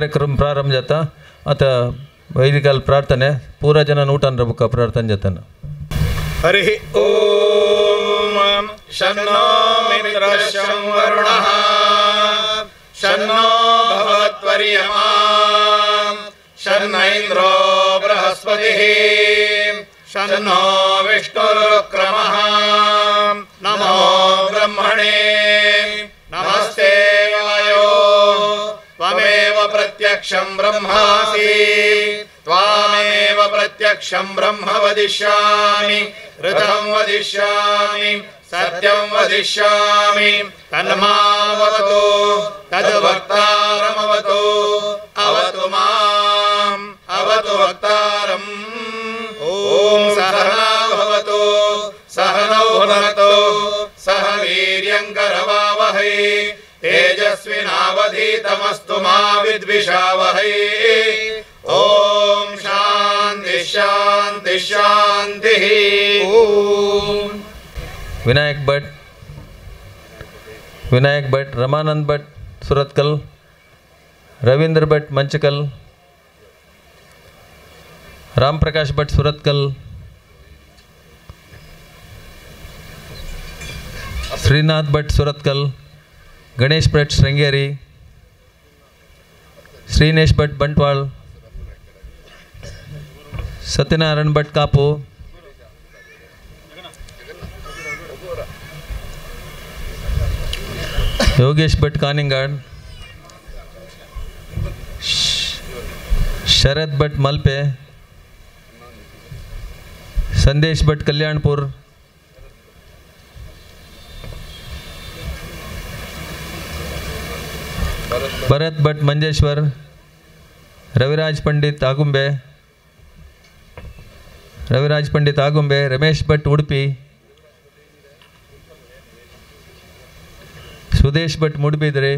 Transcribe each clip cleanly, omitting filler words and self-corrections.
ಕಾರ್ಯಕ್ರಮ ಪ್ರಾರಂಭ ಜಾತ ಅತ ವೈದಿಕಲ್ ಪ್ರಾರ್ಥನೆ ಪೂರ ಜನ ಊಟನ್ ರಬುಕ ಪ್ರಾರ್ಥನೆ ಜಾತನ. ಹರಿ ಓಂ ಶನ್ನೋ ಮಿತ್ರಃ ಶಂ ವರುಣಃ ಶನ್ನೋ ಭವತ್ವರ್ಯಮಾ ಶನ್ನ ಇಂದ್ರೋ ಬೃಹಸ್ಪತಿಃ ಶನ್ನೋ ವಿಷ್ಣುರುಕ್ರಮಃ ನಮೋ ಬ್ರಹ್ಮಣೇ ನಮಸ್ತೆ ವಾಯೋ ತ್ವಮೇವ ಪ್ರತ್ಯಕ್ಷಂ ಬ್ರಹ್ಮಾಸಿ ತ್ವಾಮೇವ ಪ್ರತ್ಯಕ್ಷಂ ಬ್ರಹ್ಮ ವದಿಷ್ಯಾಮಿ ಋತಂ ವದಿಷ್ಯಾಮಿ ಸತ್ಯಂ ವದಿಷ್ಯಾಮಿ ತನ್ಮಾವತು ತದ್ವಕ್ತಾರಮವತು ಅವತು ಮಾಂ ಅವತು ವಕ್ತಾರಂ. ಓಂ ಸಹನಾ ಭವತು ಸಹನೌ ಭುನಕ್ತು ಸಹ ವೀರ್ಯಂಕರವಾವಹೈ ತೇಜಸ್ವಿನಾವಧೀತಮಸ್ತು ಮಾ ವಿದ್ವಿಷಾವಹೈ. ಓಂ ಶಾಂತಿ ಶಾಂತಿ ಶಾಂತಿ. ಓಂ. ವಿನಾಯಕ್ ಭಟ್, ವಿನಾಯಕ್ ಭಟ್, ರಮಾನಂದ್ ಭಟ್ ಸುರತ್ಕಲ್, ರವೀಂದ್ರ ಭಟ್ ಮಂಚಕಲ್, ರಾಮ್ ಪ್ರಕಾಶ್ ಭಟ್ ಸುರತ್ಕಲ್, ಶ್ರೀನಾಥ್ ಭಟ್ ಸುರತ್ಕಲ್, ಗಣೇಶ್ ಭಟ್ ಶೃಂಗೇರಿ, ಶ್ರೀನೇಶ್ ಭಟ್ ಬಂಟ್ವಾಳ್, ಸತ್ಯನಾರಾಯಣ್ ಭಟ್ ಕಾಪು, ಯೋಗೇಶ್ ಭಟ್ ಕಾನಿಂಗಾಡ್, ಶರತ್ ಭಟ್ ಮಲ್ಪೆ, ಸಂದೇಶ್ ಭಟ್ ಕಲ್ಯಾಣ್ಪುರ್, ಭರತ್ ಭಟ್ ಮಂಜೇಶ್ವರ್, ರವಿರಾಜ್ ಪಂಡಿತ್ ಆಗುಂಬೆ, ರವಿರಾಜ್ ಪಂಡಿತ್ ಆಗುಂಬೆ, ರಮೇಶ್ ಭಟ್ ಉಡುಪಿ, ಸುದೇಶ್ ಭಟ್ ಮೂಡುಬಿದ್ರೆ,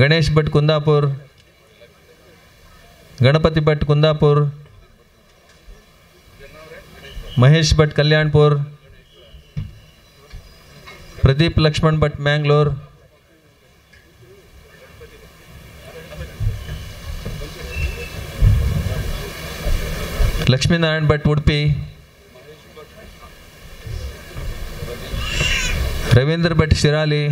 ಗಣೇಶ್ ಭಟ್ ಕುಂದಾಪುರ್, ಗಣಪತಿ ಭಟ್ ಕುಂದಾಪುರ್, ಮಹೇಶ್ ಭಟ್ ಕಲ್ಯಾಣ್ಪುರ್, ಪ್ರದೀಪ್ ಲಕ್ಷ್ಮಣ್ ಭಟ್ ಮ್ಯಾಂಗ್ಳೂರ್, ಲಕ್ಷ್ಮೀನಾರಾಯಣ್ ಭಟ್ ಉಡುಪಿ, ರವೀಂದ್ರ ಭಟ್ ಶಿರಾಲಿ,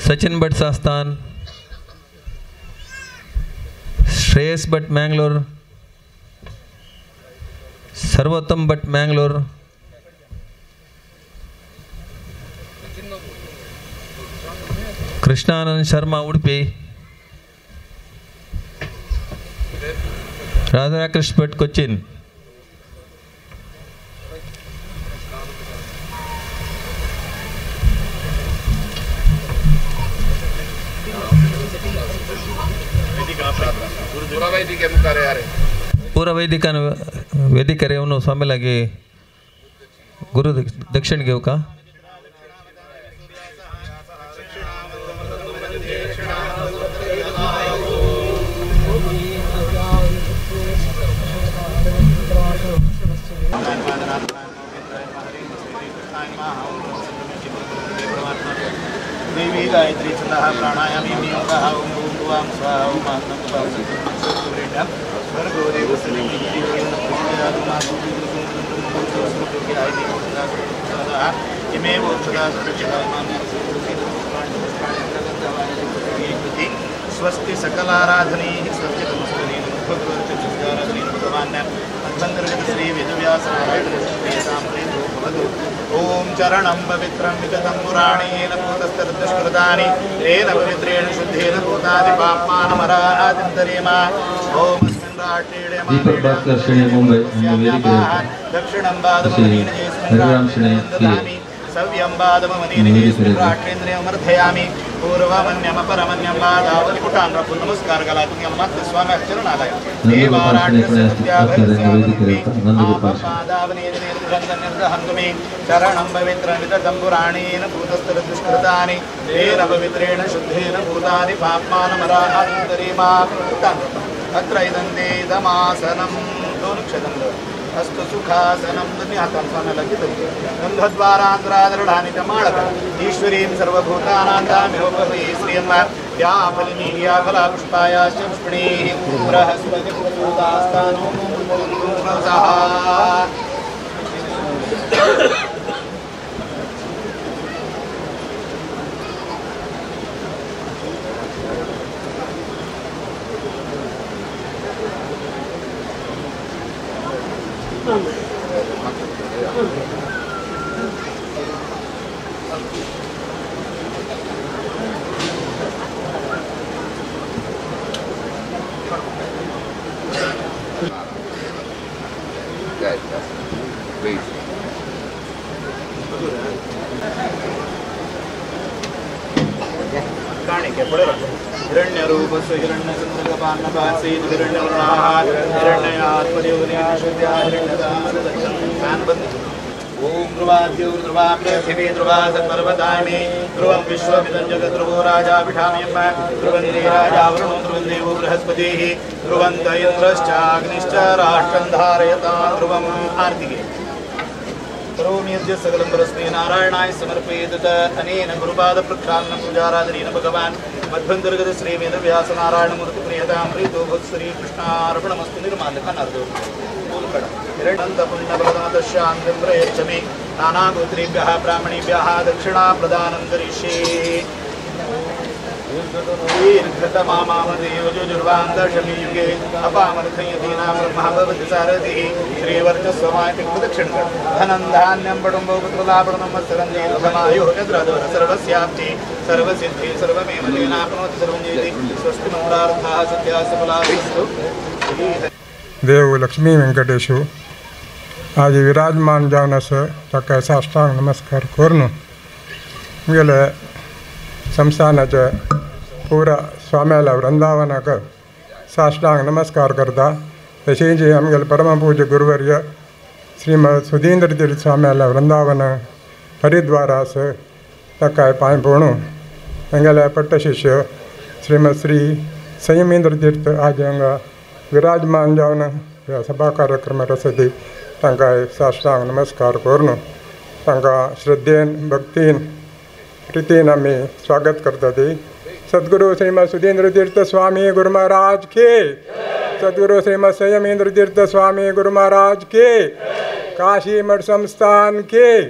ಸಚಿನ್ ಭಟ್ ಸಾಸ್ತಾನ್, ಶ್ರೇಯಸ್ ಭಟ್ ಮ್ಯಾಂಗ್ಳೂರ್, ಸರ್ವೋತ್ತಮ್ ಭಟ್ ಮ್ಯಾಂಗ್ಳೂರ್, ಕೃಷ್ಣಾನಂದ್ ಶರ್ಮಾ ಉಡುಪಿ, ರಾಧಾಕೃಷ್ಣ ಭಟ್ ಕೊಚ್ಚಿನ್. ಪೂರ ವೈದಿಕ ವೇದಿಕರೆಯವನು ಸ್ವಾಮಿಲಾಗಿ ಗುರು ದಕ್ಷಿಣ ಗೆವ್ಕ. देवी गायत्री छंदः प्राणायाम योगः ओम भूर्भुवः स्वः ओम अहं भर्गो देवस्य स्वस्ति सकलाराधनी स्वस्ति तमस्करी भगवती भगवान् श्री वेदव्यास ओम चरणं पवित्रं विगतं पुराणेन भूतस्तदुष्कृतानि तेन पवित्रेण शुद्धेन भूतादि पाप्मानमरादिन्तरेम ओम अस्मिन् राष्ट्रे दीपक भास्कर श्रेणी मुंबई दक्षिणं पादमनेन ददामि सव्यं पादमनेन राष्ट्रेन्द्रियमर्धयामि पूर्वमन्यमपरमन्यं पादावलिपुटान् रघु नमस्कार कलातुं मात्र स्वामी चरणालय देवाराष्ट्रस्य चरणं पवित्रं विततं पुराणेन भूतस्तदुष्कृतानि तेन पवित्रेण शुद्धेन भूतानि पाप्मानमरादिन्तरेमा अत्र इदं देदमासनं दोनुक्षतं अस्तु सुखासनं दोन्ही हातान स्वाम्याला गंधद्वारांतरादृढानि च माळक ईश्वरीं सर्वभूतानां श्रियं या फलिनी या फला पुष्पायाश्च पुष्पिणीः बृहस्पतिप्रसूतास्तानो सः। हिरण्यरूपस्य हिरण्यचन्द्रकपान्नपासीत् हिरण्यवर्णाः हिरण्ययात्मदेवनिषुद्ध्या। ॐ ध्रुवाद्यौ ध्रुवा पृथिवी ध्रुवा सत्पर्वतानि ध्रुवं विश्वमिदं जगत् ध्रुवो राजाभिषामयं ध्रुवन्ते राजा वरुणो ध्रुवं देवो बृहस्पतिः ध्रुवन्त इन्द्रश्चाग्निश्च राष्ट्रं धारयतां ध्रुवम्। आर्तिके करोमि यद्य सकलं परस्मै नारायणाय समर्पयेत अनेन गुरुपादप्रक्षालन पूजाराधनेन भगवान् मध्वन्तर्गत श्री वेदव्यास नारायणमूर्ति प्रियतां प्रीतो भूत् श्री कृष्णार्पणमस्तु। निर्माल्यखनार्दो हिरण्यन्तपुण्यफलदमतशान्तिं प्रयच्छ मे नानागोत्रेभ्यः ब्राह्मणेभ्यः दक्षिणाप्रदानं करिष्ये। दीर्घतमामामदेवजुर्वान्दशमी युगे अपामर्थयतीनां ब्रह्मा भवति सारथिः श्रीवर्चस्वमायतिप्रदक्षिण धनं धान्यं बडुम्बो पुत्रलापणं मत्सरं दीर्घमायुः चन्द्रदोर सर्वस्याप्ति सर्वसिद्धि सर्वमेव तेनाप्नोति सर्वं जयति। स्वस्ति मन्त्रार्थाः सत्याः सफलास्तु। देव लक्ष्मी वेंकटेशु आज विराजमान जावन आसा ताका साष्टांग नमस्कार करून आमगेले संस्थानाचे पुरा स्वाम्याला वृंदावनाक साष्टांग नमस्कार करता। तशेंच आमगेले परमपूज्य गुरुवर्य श्रीमद सुधींद्र तीर्थ स्वाम्याला वृंदावन हरिद्वार आसा ताका पांय पडून तांगेले पट्टशिष्य श्रीमद श्री संयमेंद्र तीर्थ आज हांगा विराजमान जावन ह्या सभा कार्यक्रमार आसा ती तांकां साष्टांग नमस्कार करून तांकां श्रद्धेन भक्तीन प्रीतीन आमी स्वागत करता ती। सद्गुरु श्रीमद सुधींद्र तीर्थ स्वामी गुरु महाराज के, सद्गुरु श्रीमद संयमेंद्र तीर्थ स्वामी गुरु महाराज के, काशी मठ संस्थान के।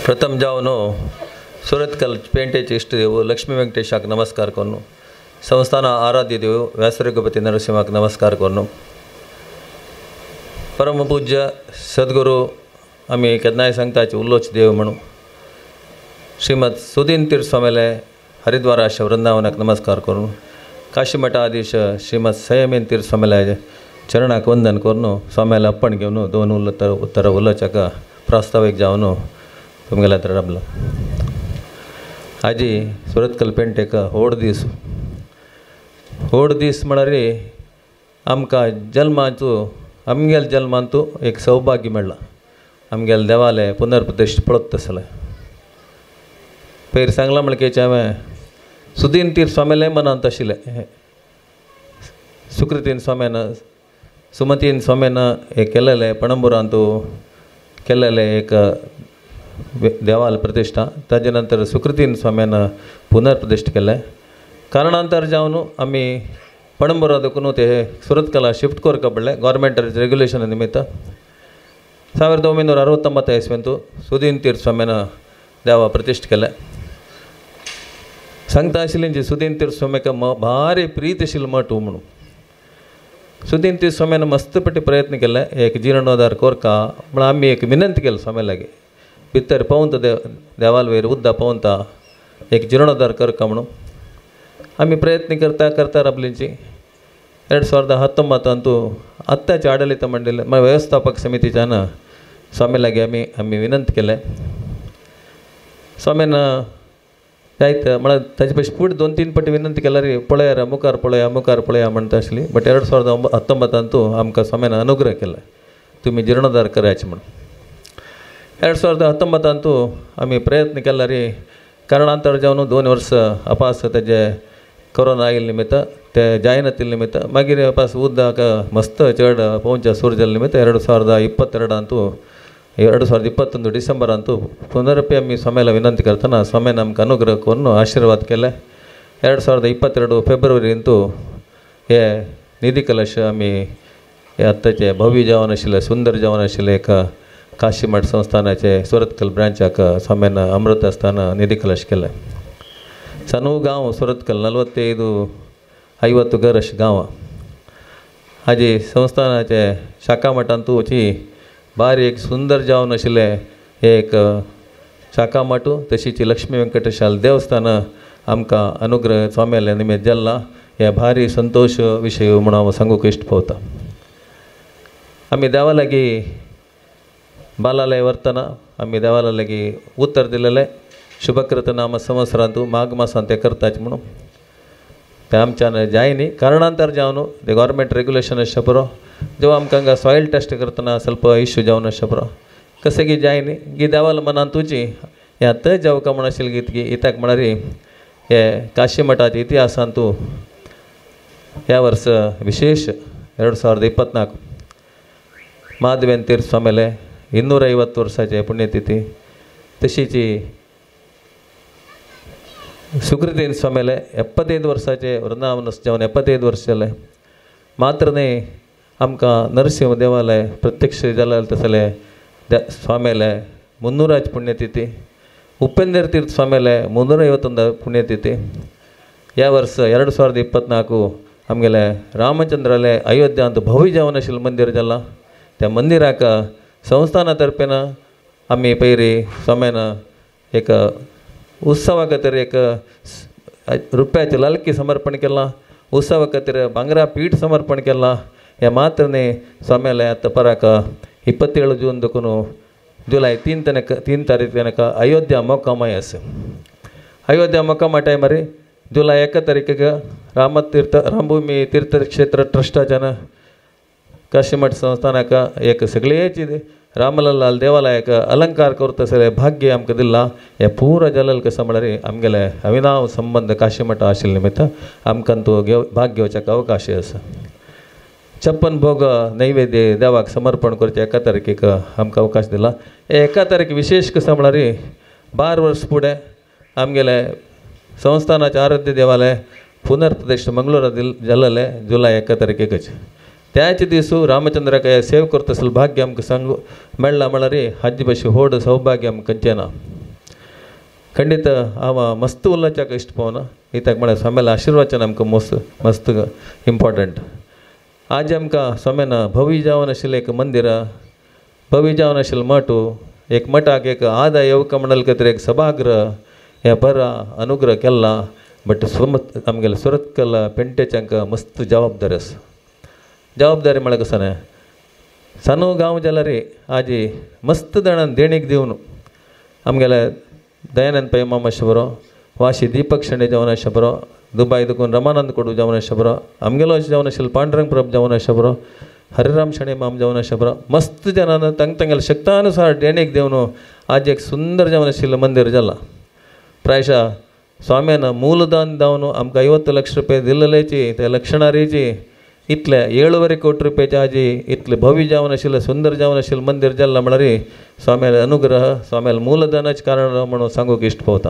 प्रथम जावन सुरतकल पेंटेचे इष्टदेव लक्ष्मी वेंकटेशाक नमस्कार करून संस्थान आराध्य देव व्यासरघुपती नरसिंहाक नमस्कार करून परमपूज्य सद्गुरू आमी केन्नाय सांगताचे उल्लोच देव म्हणून श्रीमद सुधीन तीर्थ स्वामीले हरिद्वाराश वृंदावनाक नमस्कार करून काशी मठाधीश श्रीमद संयमेन तीर्थ स्वामीले चरणाक वंदन करून स्वाम्याला अप्पण घेवन दोन उत्तर उलोचाक प्रास्तावीक जावन तुमगेल्या राबला। आजी सुरतकल पेंटेक व्हड दीस, व्हड दीस म्हळ्यार आमकां जल्माचो आमगेल्या जल्मांतू एक सौभाग्य मेळ्ळां आमगेले देवालय पुनर्प्रतिश्ठ पळत आसलें। पयर सांगलां म्हणल्यार हांवें सुदीन तीर्थ स्वामीलें मनांत आशिल्लें, सुकृतीन स्वाम्यान सुमतीन स्वाम्यान हें केलेलें पणंबुरांतू केलेलें एक देवाल प्रतिश्ठा, ताजे नंतर सुकृतीन स्वाम्यान पुनर्प्रतिश्ठ केलें। कारणांतर जावन आमी पणंबुरा देखून ते सुरतकला शिफ्ट करका पडलें गव्हर्मेंट रेग्युलेशन निमित्त। 1969 इस्वेंतू सुदीन तीर्थ स्वाम्यान देवा प्रतिश्ठ केलें। सांगता आशिल्लें जी सुदीन तीर्थ स्वाम्याक भारी प्रीत आशिल्लो मठ म्हणून सुदीन तीर्थ स्वाम्यान मस्त पटी प्रयत्न केले एक जिर्णोद्धार करका म्हण आमी एक विनंती केली स्वाम्या लागीं भितर पावंता देवाल वयर उद्दा पावंता एक जिर्णोद्धार करका म्हणून आमी प्रयत्न करता करता राबलींची 2019 आत्ताचे आडलित मंडळ व्यवस्थापक समितीच्यान स्वामी लागीं आमी आमी विनंती केलें। स्वामीन जायत म्हळ्यार ताजे पयशे फुडें 2-3 पटी विनंती केल्यार पळया मुखार पळया मुखार पळया म्हणटा आसली, बट 2019 आमकां स्वामीन अनुग्रह केला तुमी जिर्णोद्धार करायचे म्हणून। 2019 आमी प्रयत्न केल्यार कारणांतर जावन 2 वर्स अपास तेजे कोरोना आयिल्ले निमित्त ते जायनातिल्ले निमित्त मागीर अपास उदक मस्त चड पोवच्या सुरू जाल्ले निमित्त 2022 2021 ಡಿಸೆಂಬರ್ ಪುನರಪಿ ಆಮಿ ಸ್ವಾಮಿಯೆಲ್ಲ ವಿನಂತಿ करतना स्वामीन आमकां अनुग्रह करून आशीर्वाद केले. 2022 फेब्रुवारी अंतू हे निधी कलश आमी हे आत्ताचे भव्य जावन आशिल्ले सुंदर जावन आशिल्ले एक काशी मठ संस्थानाचे सुरतकल ब्रांचाक स्वामीन अमृत आसतना निधी कलश केले. सनू गांव सुरतकल 45-50 घर अशें गांव हाजी संस्थानाचे शाखा मठांतू ची बारी एक सुंदर जावन आशिल्लें एक शाखा मठ तशीच लक्ष्मी वेंकटेशाल देवस्थान आमकां अनुग्रह स्वाम्याले निमित्त जाल्ला हे भारी संतोश विशय म्हणून हांव सांगूंक इश्ट पावता. आमी देवा लागीं बालालय व्हरतना आमी देवाला लागीं उतर दिलेलें शुभकृत नाम संवत्सरांतू माघ मासांत तें करताच म्हणून तें आमच्यान जायनी कारणांतर जावन ते गव्हर्मेंट रेग्युलेशन आसचें पुरो जेव्हा आमकां हांगा सॉयल टेस्ट करतना ಸ್ವಲ್ಪ इश्यू जावन आसचें पुरो कशें की जायनी गी देवाल मनान तुजी हें आतां जावका म्हण आशिल्लें की कित्याक म्हळ्यार हे काशी मठाच्या इतिहासांतू ह्या वर्स विशेष 2024 माधवेन तीर्थ स्वामीले 250 वर्साचे पुण्यतिथी तशीच सुकृतीन स्वामीले 75 वर्साचे वृंदावन जावन 75 वर्स जालें. मात्र न्ही आमकां नरसिंह देवालय प्रत्यक्ष जालें तसले स्वामीले 300 पुण्यतिथी उपेंद्र तीर्थ स्वामीले 351 पुण्यतिथी. ह्या वर्स 2024 आमगेले रामचंद्राले अयोध्यांत भव्य जावन आशिल्लें मंदीर जालां. त्या मंदिराक संस्थाना तर्फेन आमी पयरी स्वाम्यान एक उत्सवा खातीर एक रुपयाचें लालकी समर्पण केलां, उत्सवा खातीर भांगरा पीठ समर्पण केलां. हें मात्र न्ही स्वाम्याले आतां पराक 27 जून देखून जुलय 3 तारीख तनक अयोध्या मोकामाय आसा. अयोध्या मोकामा टायमार जुलय 1 तारीखेक रामतीर्थ रामभूमी तीर्थक्षेत्र ट्रस्टाच्यान काशीमठ संस्थानाक एक सगळेच रामलाल देवालयाक अलंकार करता सगळें भाग्य आमकां दिलां. हें पुरा जालें कशें म्हळ्यार आमगेले अविनाव संबंद काशीमठा आशिल्ले निमित्त आमकां तो भाग घेवच्याक अवकाश आसा. 56 भोग नैवेद्य देवाक समर्पण करचें 1 तारखेक आमकां अवकाश दिला. 1 तारीख विशेष कशें म्हळ्यार 12 वर्स फुडें आमगेले संस्थानाचे आराध्य देवालय पुनर्प्रतिष्ठ मंगळूरा जालें जुलय 1 तारखेकच. त्याच दिसू रामचंद्राक सेव करता आसलें भाग्य आमकां सांगू मेळ्ळां म्हळ्यार हाजे भशेन व्हड सौभाग्य आमकां खंयचें ना. खंडीत हांव मस्त उलोवच्याक इश्ट पावना कित्याक म्हळ्यार स्वाम्याले आशिर्वाचन आमकां मस्त मस्त इम्पॉर्टंट. आज आमकां स्वाम्यान भव्य जावन आशिल्लें एक मंदिर, भव्य जावन आशिल्लें मठ, एक मठाक एक आदाय येवका म्हणल खातीर एक सभागृह हें बरा अनुग्रह केला. बट आमगेले सुरतकल पेंटेच्यांक मस्त जबाबदारी आसा. जबाबदारी म्हळ्यार कसो न्हय सानू गांव जाल्यार आजी मस्त जाणान देणीक दिवन आमगेले दयानंद पै मामा बरो, वाशी दीपक शेणै जावन आसचे बरो, दुबाय देखून रमानंद कडू जावन आसचे बरो, आमगेलो अशें जावन आशिल्लो पांडुरंग प्रभ जावन आसचे बरो, हरिराम शेणै माम जावन आसचे बरो, मस्त जाणान तांकां तांगेले शक्तानुसार देणीक दिवन आज एक सुंदर जावन आशिल्लें मंदीर जालां. प्रायशा स्वाम्यान मूलदान दावन आमकां 50 लक्ष रुपया दिल्लेची ते लक्षणारीची इतले 7.25 कोटी रुपयाचे आजी इतले भव्य जावन आशिल्लें सुंदर जावन आशिल्लें मंदीर जाल्लां म्हळ्यार स्वाम्याले अनुग्रह स्वाम्याले मूलदानाचें कारण म्हणून सांगूंक इश्ट पावता.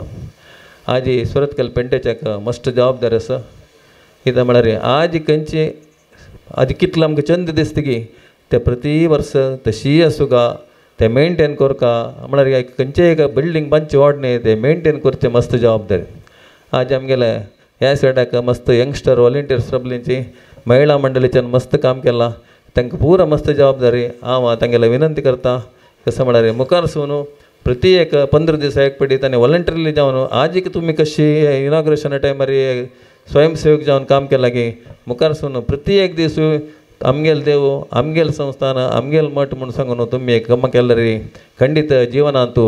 आजी सुरतकल पेंटेच्याक मस्त जबाबदारी आसा. कित्याक म्हळ्यार आज खंयची आज कितलें आमकां चंद दिसता की ते प्रति वर्स तशी आसूं ते मेनटेन करका म्हळ्यार खंयचें एक बिल्डींग बांदची वाड न्ही ते मेनटेन करचें मस्त जबाबदारी. आज आमगेले ह्या सायडाक मस्त यंगस्टर वॉलंटियर्स रबलींची महिला मंडळीच्यान मस्त काम केलां, तांकां पुरा मस्त जबाबदारी. हांव तांगेले विनंती करता कशें म्हळ्यार मुखार सून प्रति एक 15 दिसा एक पेटी ताणें वॉलंटरीली जावन आजीक तुमी कशी इनॉग्रेशना टायमार स्वयंसेवक जावन काम केलां की मुखार सून प्रति एक दीस आमगेल देव आमगेल संस्थान आमगेल मठ म्हूण सांगून तुमी एक कामां केल्यार खंडीत जिवनांत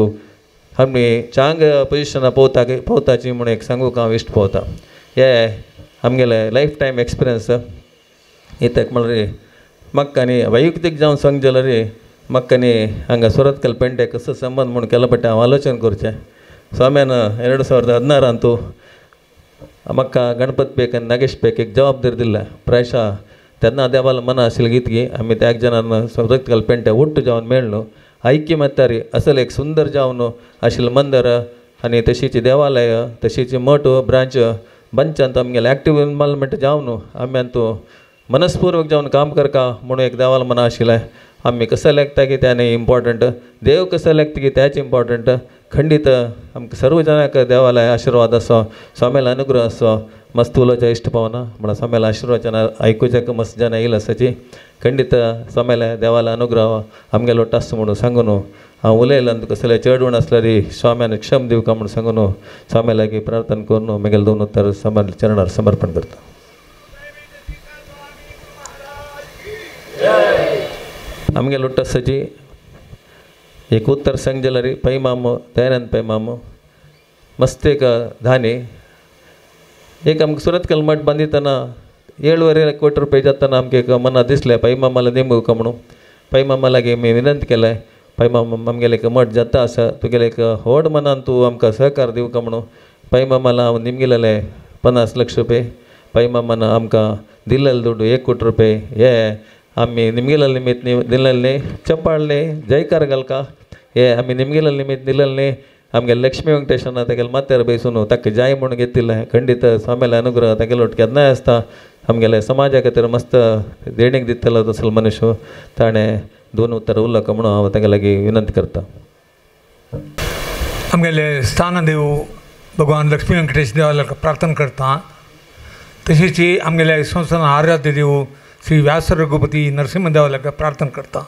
आमी चांग पोजिशनां पोवता पोवताची म्हूण एक सांगूंक हांव इश्ट पावता. हे आमगेले लायफ टायम एक्सपिरियन्स. कित्याक म्हळ्यार म्हाका आनी वैयक्तीक जावन सांग जाल्यार म्हाका आनी हांगा सुरतकल पेंटे कसो संबंद म्हूण केलो पडटा हांव आलोचन करचें. ಸ್ವಾಮ್ಯಾನ 2016 ಅಂತೂ म्हाका गणपत पेक आनी नागेश पेक एक जबाबदारी दिल्ले प्रायशा तेन्ना देवाला मना आशिल्लें गीत आमी त्या एक जाणान सुरतकल पेंटे ಒಟ್ಟು जावन मेळ्ळो ऐक्यमत्यारी असल एक सुंदर जावन आशिल्लें मंदर आनी तशीच देवालय तशीच मठ ब्रांच बंचांत आमगेलें एक्टिव इनवॉल्वमेंट जावन आमी अंतू मनस्पूर्वक जावन काम करका म्हणून एक देवाला मना आशिल्लें. आमी कसो लेखता की त्याने इम्पॉर्टंट देव कसो लेखता की त्याच इम्पॉर्टंट खंडीत आमकां सर्व जाणांक देवाला आशिर्वाद आसो स्वाम्याला अनुग्रह आसो मस्त उलोवच्या इश्ट पावना म्हणून स्वाम्याला आशिर्वाद आयकुच्याक मस्त जाणां येयला आसाची खंडीत स्वाम्याला देवाला अनुग्रह आमगेलो आसता म्हणून सांगून हांव उलयलां कसलें चेडवण आसल्यार स्वाम्यान क्षम दिवका म्हणून सांगून स्वाम्या लागीं प्रार्थना करून म्हगेलें दोन उतर चरणार समर्पण करता. आमगेलो लोट आसाची एक उत्तर सांग जाल्यार पै मामो दयानंद पै मामो मस्त एक धानी एक आमकां सुरतकल मठ बांदितना 7.25 कोटी रुपये जातना आमकां एक मना दिसलें पै मामाला नेमूका म्हणून पै मामा लागीं आमी विनंती केलें पै मामा आमगेलें एक मठ जाता आसा तुगेलें एक व्हड मनान तूं आमकां सहकार दिवका म्हणून पै मामाला हांव निमगेलें 50 लक्ष रुपये पै मामान आमकां दिल्लेले दुड्डू 1 कोटी रुपये हे आमी निमगेलें निमित्त दिल्लें चपाळ्ळे जयकार घालका हे आमी निमगेलें निमित्त दिल्लें आमगे लक्ष्मी वेंकटेशान तेगेले माथ्यार बेसून ताका जाय म्हणून घेतिल्लें. खंडीत स्वाम्याले अनुग्रह तेगेले वट केन्नाय आसता आमगेले समाजा खातीर मस्त देणीक दितलो तसलो मनुष्य ताणें दोन उतर उरलो म्हणून हांव तेगे लागीं विनंती करता. आमगेले स्थानदेव भगवान लक्ष्मी वेंकटेश देवाला प्रार्थना करता. तशीच आमगेले संस्थान आराध्य देव श्री व्यास रघुपती नरसिंह देवाला प्रार्थना करता.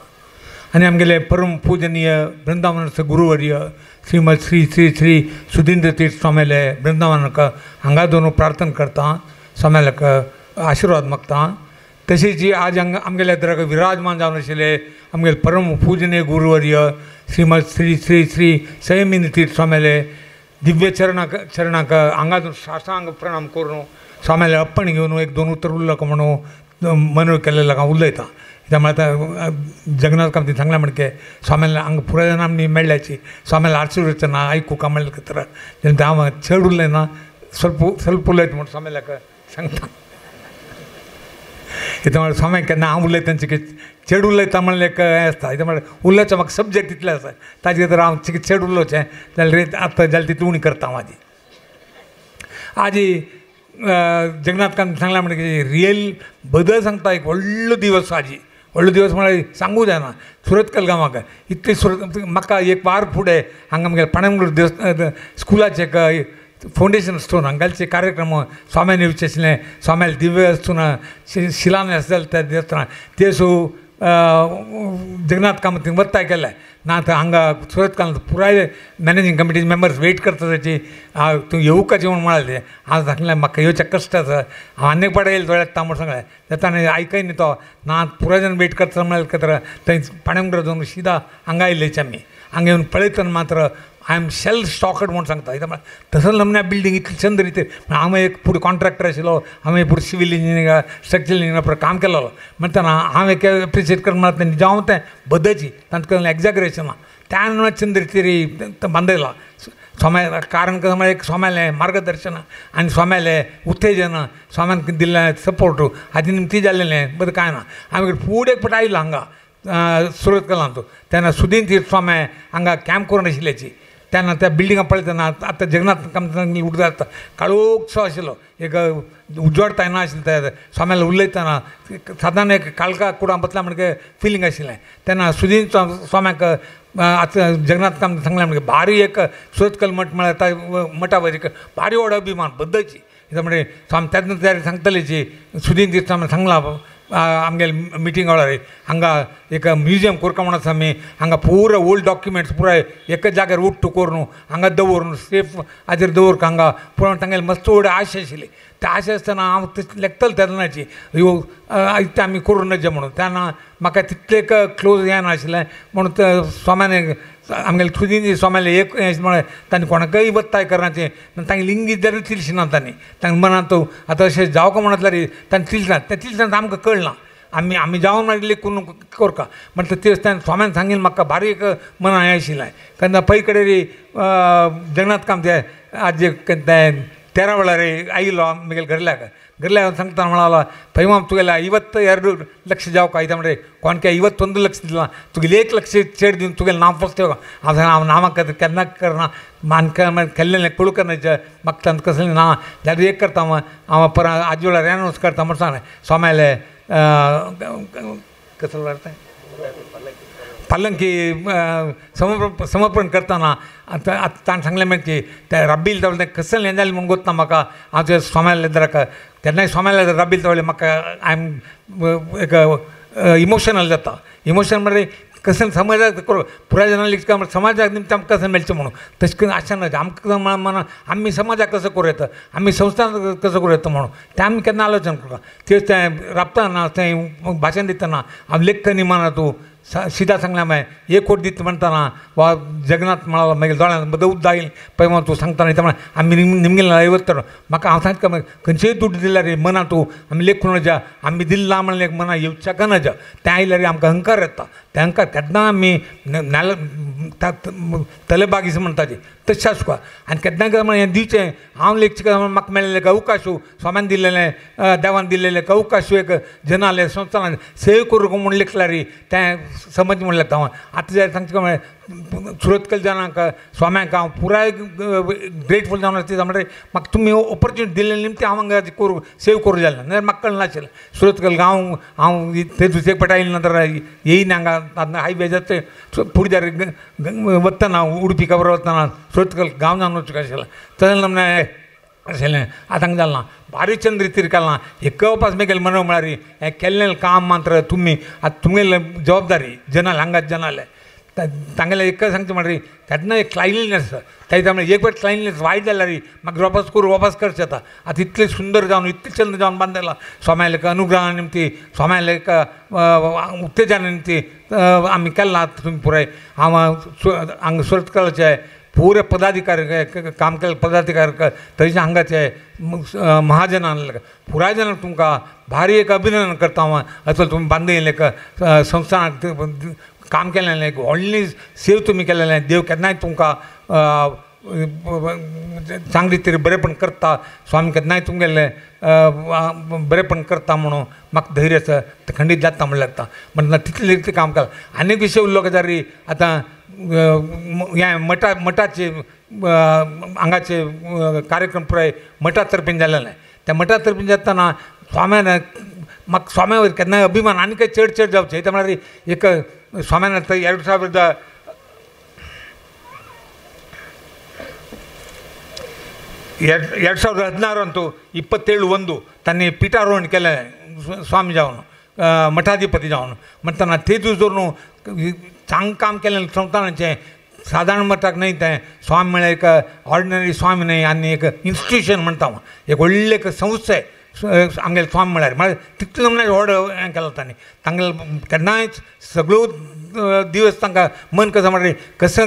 आनी आमगेले परम पूजनीय वृंदावनाचे गुरुवर्य श्रीमद श्री श्री श्री सुधींद्र तीर्थ स्वाम्याले वृंदावनाक हांगा दोन प्रार्थना करता स्वाम्याक आशिर्वाद मागता. तशीच आज हांगा आमगेल्या दराक विराजमान जावन आशिल्ले आमगेले परम पूजनीय गुरुवर्य श्रीमद श्री श्री श्री संयमींद्र तीर्थ स्वाम्याले दिव्य चरणाक चरणाक हांगा साष्टांग प्रणाम करून स्वाम्याले अप्पण घेवन एक दोन उतर उरलो म्हणून मनोर केलेलो हांव उलयता. त्यामुळे आतां जगन्नाथ कामती सांगलां म्हणके स्वाम्याला हांगा पुराय जाणां आमी मेळ्ळ्याची स्वाम्याला आशिर्वचन आयकूंक मेळ्ळें तर तेन्ना हांव चड उलयना स्वल्प स्वल्प उलयता म्हूण स्वाम्याक सांगता. कितें म्हळ्यार स्वामी केन्ना हांव उलयता चड उलयता म्हणल्यार एक हें आसता. कितें म्हळ्यार उलोवचें म्हाका सब्जेक्ट तितलें आसा ताजे खातीर हांव चड उलोवचें जाल्यार आतां जाल्यार तितली उणी करता हांव. आजी आजी जगन्नाथ कामत सांगलां म्हणटकीर रियल बदल सांगता एक व्हडलो दिवस आजी व्हडलो दिवस म्हळ्यार सांगूं जायना सुरतकल गांवाक इतली सुरत म्हाका एक वार फुडें हांगा आमगेल्या पाणमगुड देवस स्कुलाचें एक फावंडेशन स्टोन हांगाचे कार्यक्रम स्वाम्यान येवचें आशिल्लें स्वाम्याले दिव्य आसतना शिलान्यास जालें त्या देवस्थान ते सो जगन्नाथ कामतीन वत्ताय केलें ना तर हांगा सुरतकालांत पुराय मॅनेजींग कमिटीचे मेंबर्स वेट करता ताची तूं येवकाचें म्हूण म्हळालें हांव सांगलें म्हाका येवचें कश्ट आसा हांव आनी एक पाट येयलें थोड्या ता म्हूण सांगलें ताणें आयकय न्ही तो ना पुराय जाण वेट करता म्हळ्यार तर थंय पाणमगुडा जावन शिदा हांगा आयिल्लेच आमी हांगा येवन पळयतना मात्र I am shell shocked म्हूण सांगता. कित्याक म्हळ्यार तसो नमन्या बिल्डींग इतली चंद रिती हांव एक फुडें कॉन्ट्रॅक्टर आशिल्लो हांवें फुडें सिवील इंजिनियर स्ट्रक्चरल इंजिनियर काम केलेलो म्हणटना हांव एक एप्रिशिएट करून म्हणटा जावं तें बद्दची तांकां एग्जॅगरेशन ना त्या चंद रितीरी बांदयला स्वाम्या कारण कसं म्हळ्यार एक स्वाम्यालें मार्गदर्शन आनी स्वाम्यालें उत्तेजन स्वाम्यान दिल्लें सपोर्ट हाजे निमती जाल्लें बरें कांय ना. आमी फुडें एक फावट आयलो हांगा सुरतकलांत तेन्ना सुदीन तीर्थ स्वामी हांगा कॅम्प करून आशिल्ल्याची तेन्ना त्या बिल्डिंगा पळयतना आतां जगन्नाथ कामत उदक आसता काळोखसो आशिल्लो एक उजवाड येना आशिल्लो त्या स्वाम्याला उलयतना सादारण एक काळखा कुडां बसला म्हणके फिलींग आशिल्लें तेन्ना सुदीन स्वाम्याक आतां जगन्नाथ कामत सांगलें म्हणगे भारी एक सुरतकल मठ म्हळ्यार मठा वयर एक भारी व्हड अभिमान बद्दची कित्याक म्हणजे स्वामी तेन्ना तयारी सांगतलेची सुदीन तीर्थ स्वामी सांगलां आमगेले मिटींग वेळार हांगा एक म्युजियम करता म्हूण आसा आमी हांगा पुरा ओल्ड डॉक्युमेंट्स पुराय एकाच जाग्यार उट्टू करून हांगा दवरून सेफ हाजेर दवर हांगा पूण तांगेले मस्त व्हड आशा आशिल्ली ते आशा आसतना हांव लेखतलो तेन्नाची ह्यो इतलें आमी करूं नजे म्हणून तेन्ना म्हाका तितलें एक क्लोज हें नाशिल्लें म्हणून ते स्वाम्यान आमगेले सुदीन स्वाम्याले एक हें म्हळ्यार तांणी कोणाकय वत्ताय करनाचें तांगे इंगीत जाल्यार तिलशी ना तांणी तांकां मनांत आतां अशें जावं का म्हणत जाल्यार तांणी तिलना तें तिलना आमकां कळना. आमी आमी जावन मागीर लेखून करका म्हणटा ते स्वाम्यान सांगील म्हाका बारीक मना हें आशिल्लें केन्ना पै कडेन जगन्नाथ कामत आजे 13 वेळार आयिल्लो म्हगेले घरल्याक घरल्याक सांगता म्हणाला पैमाम तुगेले 52 लक्ष जावका इतें म्हणजे कोणके 51 लक्ष दिला तुगेले 1 लक्ष चेड दिवन तुगेले नांव फक्त हांव हांव नांवाक केन्ना करना मानका केल्लें कुळू करना म्हाका तांकां कसलें ना जाल्यार एक करता हांव परत आजी वेळार एनावन्स करता म्हण सांगलें स्वाम्याले कसलो वेळार पालंकी समर्पण करतना आतां ताणें सांगलें मागीर की ते राब्बील तवळे तें कसलें हें जालें म्हूण गोत्ता म्हाका हांव ते स्वाम्याले दराक केन्नाय स्वाम्याले राब्बील तवळे म्हाका I am एक इमोशनल जाता इमोशन म्हणजे कसं समाजाक करूं पुराय जाणां लिखता समाजाक निमतान आमकां कसं मेळचें म्हणून तशें करून आशा ना आमकां मना आमी समाजाक कसो करूं येता आमी संस्थान कसो करूं येता म्हणून तें आमी केन्ना आलोचन करता तेच तें राबतना तें भाशण दितना हांव लेखनी म्हणा तूं सीधा सांगलें मागीर 1 कोटी दिता म्हणटाना वा जगन्नाथ म्हळा मागीर दोळ्यान उद्दां येयलें पळय तूं सांगतना इतें म्हळ्यार आमी निमगेले 50 म्हाका हांव सांगता मागीर खंयचेय दुड्ड दिल्यार रे मना तूं आमी लेखून जा आमी दिल्ला म्हणलें एक मना येवच्याक ना जा तें आयल्यार आमकां अहंकार येता तें अहंकार केन्ना आमी नाल्या तलेबागीस म्हणटा ती तशें आसता आनी केन्ना केन्ना हें दिवचें हांव लेखचें म्हाका मेळ्ळें एक अवकाश स्वाम्यान दिल्लेलें देवान दिल्लेलें एक अवकाश एक जनाले संस्थान सेव करूंक म्हूण लेखल्यार तें समज म्हणलें हांव आतां जाल्यार सांगचें म्हळ्यार सुरतकल जाणांक स्वाम्याक हांव पुराय ग्रेटफूल जावन आसता म्हणल्यार म्हाका तुमी ऑपॉर्च्युनिटी दिल्ले निमतां हांव हांगा करूं सेव करूं जालें ना म्हाका कळनाशिल्लें सुरतकल हांव हांव थंय दुसरे फावट आयले नंतर येयना हांगा हायवे जाता फुडें जाल्यार वतना उडपी खबर वतना सुरतकल गांव जावन वचूंक आशिल्लें तशें म्हणल्यार आशिल्लें आतां हांगा जालें ना भारी चंद्र रितीर केलां एक पास मेगेले मनो म्हळ्यार हें केल्लें काम मात्र तुमी आतां तुमगेले जबाबदारी जनाले हांगाच जनाले तांगेलें एक सांगचें म्हणल्यार केन्ना एक क्लायनलीनेस तांचे म्हळ्यार एक फावट क्लायनलीनेस वायट जाल्यार मागीर वापस करूं वापस करचें येता आतां इतलें सुंदर जावन इतलें चंद्र जावन बांदला स्वाम्याले अनुग्रहा निमती स्वाम्याले उत्तेजना निमती आमी केलां तुमी पुराय हांव हांगा सुरतकलाचे पुरे पदाधिकारी काम केल्ले पदाधिकारी थंयचे हांगाचे महाजनान पुराय जाणांक तुमकां भारी एक अभिनंदन करता हांव असो तुमी बांदयलें एक संस्थानाक काम केलें एक व्हडली सेव तुमी केलेलें देव केन्नाय तुमकां चांगली तरी बरेंपण करता स्वामी केन्नाय तुमगेलें बरेंपण करता म्हणून म्हाका धैर्य आसा तें खंडीत जाता म्हणल्यार लागता म्हणटा तितलें तितलें काम केलां आनी विशय उरलो जाल्यार आतां हें मठा मठाचे हांगाचे कार्यक्रम पुराय मठा तर्फेन जालेलें त्या मठा तर्फेन जातना स्वाम्यान म्हाका स्वाम्या वयर केन्नाय अभिमान आनी काय चड चड जावचें तें म्हळ्यार एक स्वाम्यान आतां 2016 27/1 तांणी पीठारोहण केलें स्वामी जावन मठाधिपती जावन म्हणटना ते दीस धरून चांग काम केलें संस्थानाचें सादारण मठाक न्हय तें स्वामी म्हळ्यार एक ऑर्डिनरी स्वामी न्हय आनी एक इन्स्टिट्यूशन म्हणटा हांव एक व्हडलें एक संस्था आमगेले स्वामी म्हळ्यार म्हळ्यार तितलें म्हळ्यार व्हड हें केलां तांणी तांगेले केन्नाय सगळ्यो दिवस तांकां मन कसं म्हळ्यार कसं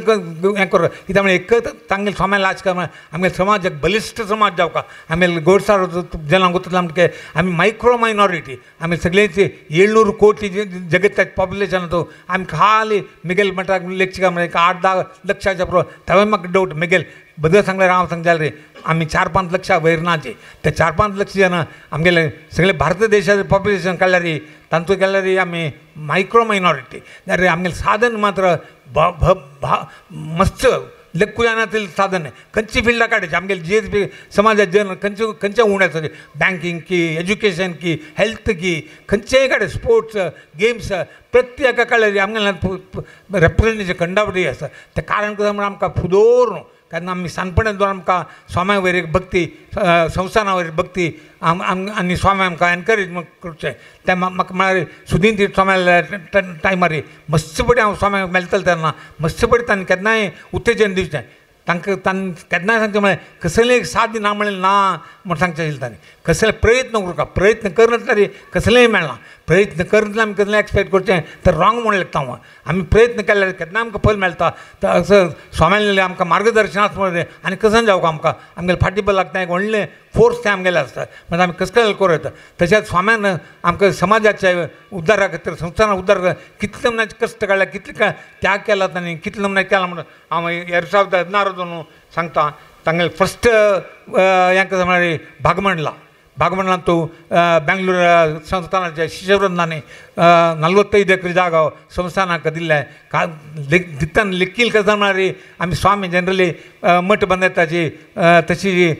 हें करूं कित्याक म्हळ्यार एकच तांगेले स्वाम्यान लाज कर म्हळ्यार आमगेले समाज एक बलिश्ट समाज जावका आमगेले गोडसार जनांक वतले म्हणटकीर आमी मायक्रो मायनॉरिटी आमी सगळेच 700 कोटी जगताचें पॉप्युलेशन तो आमी खाली मिगेल म्हणटा लेखचिका म्हळ्यार 8-10 लक्षाच्या बरोबर तेवूय म्हाका डावट मिगेल बदल सांगल्यार हांव सांगता रे आमी 4-5 लक्षां वयर नाचे ते 4-5 लक्ष जाणां आमगेले सगळे भारत देशाचें पॉप्युलेशन काडल्यार तांतूत गेल्यार आमी मायक्रो मायनॉरिटी जाल्यार आमगेलें साधन मात्र मस्त लेखू जायना साधन खंयची फिल्डां काडची आमगेले जे बी समाजात जन खंयचे खंयचे उणे आसा बँकींग की एज्युकेशन की हेल्थ की खंयचेय काडे स्पोर्ट्स गेम्स प्रत्येका काडल्यार आमगेले रेप्रेजेंटेशन खंडावटी आसा तें कारण कितें म्हळ्यार आमकां फुदोर न्हू कारण आमी सानपणान दवर आमकां स्वाम्या वयर एक भक्ती संस्थाना वयर भक्ती आनी स्वामी आमकां एनकरेज करचें तें म्हाका म्हळ्यार सुदीन तीर्थ स्वाम्याल्या टायमार मस्त पटी हांव स्वाम्याक मेळटलें तेन्ना मस्त पटी तांकां केन्नाय उत्तेजन दिवचें तांकां तांकां केन्नाय सांगचें म्हळ्यार कसलें एक साथ ना म्हणलें ना म्हूण सांगचें आशिल्लें तांणी कसले प्रयत्न करूंक प्रयत्न करनासल्यार कसलेंय मेळना प्रयत्न करतना आमी केन्ना एक्सपेक्ट करचें तर रॉंग म्हूण लेगता हांव. आमी प्रयत्न केल्यार केन्ना आमकां फल मेळटा. तर असो स्वाम्यान आमकां मार्गदर्शन आसा म्हणून आनी कसन जावं आमकां आमगेले फाटी लागता एक व्हडलें फोर्स तें आमगेलें आसता मागीर आमी कस करूं येता. तशेंच स्वाम्यान आमकां समाजाच्या उद्धारा खातीर संस्थाना उद्धार कितले नमुन्याचे कश्ट काडल्या, कितले त्याग केला तांणी, कितले नमुन्याचे केला म्हणून हांव 2016 सांगता. तांगेले फस्ट हें कशें म्हळ्यार भागमंडला, भागमंडलांतू बेंगळूर संस्थानाच्या शिष्यवृंदांनी 45 एकर जागा संस्थानाक दिल्ले. का दितान लेखील कसं म्हळ्यार आमी स्वामी जनरली मठ बांदताची तशी हें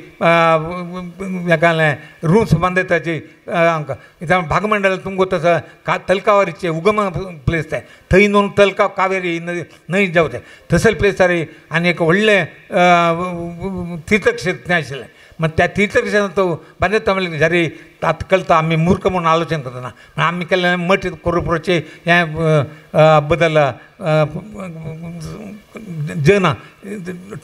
रूम्स बांदताची आमकां. भागमंडल तुमकां तसं का तलकावारीचे उगम प्लेस आहे, थंय न्हू तलकाव कावेरी न्हंय जावचें थंयसर प्लेस आनी आनी एक व्हडलें तीर्थक्षेत्र आशिल्लें. मग त्या तीर्थक्षेत्रांत तो बांदता म्हणल्यार जरी आतां कळटा आमी मूर्ख म्हणून आलोचन करतना पण आमी केल्लें मठ कोरपुराचे हें बदल जन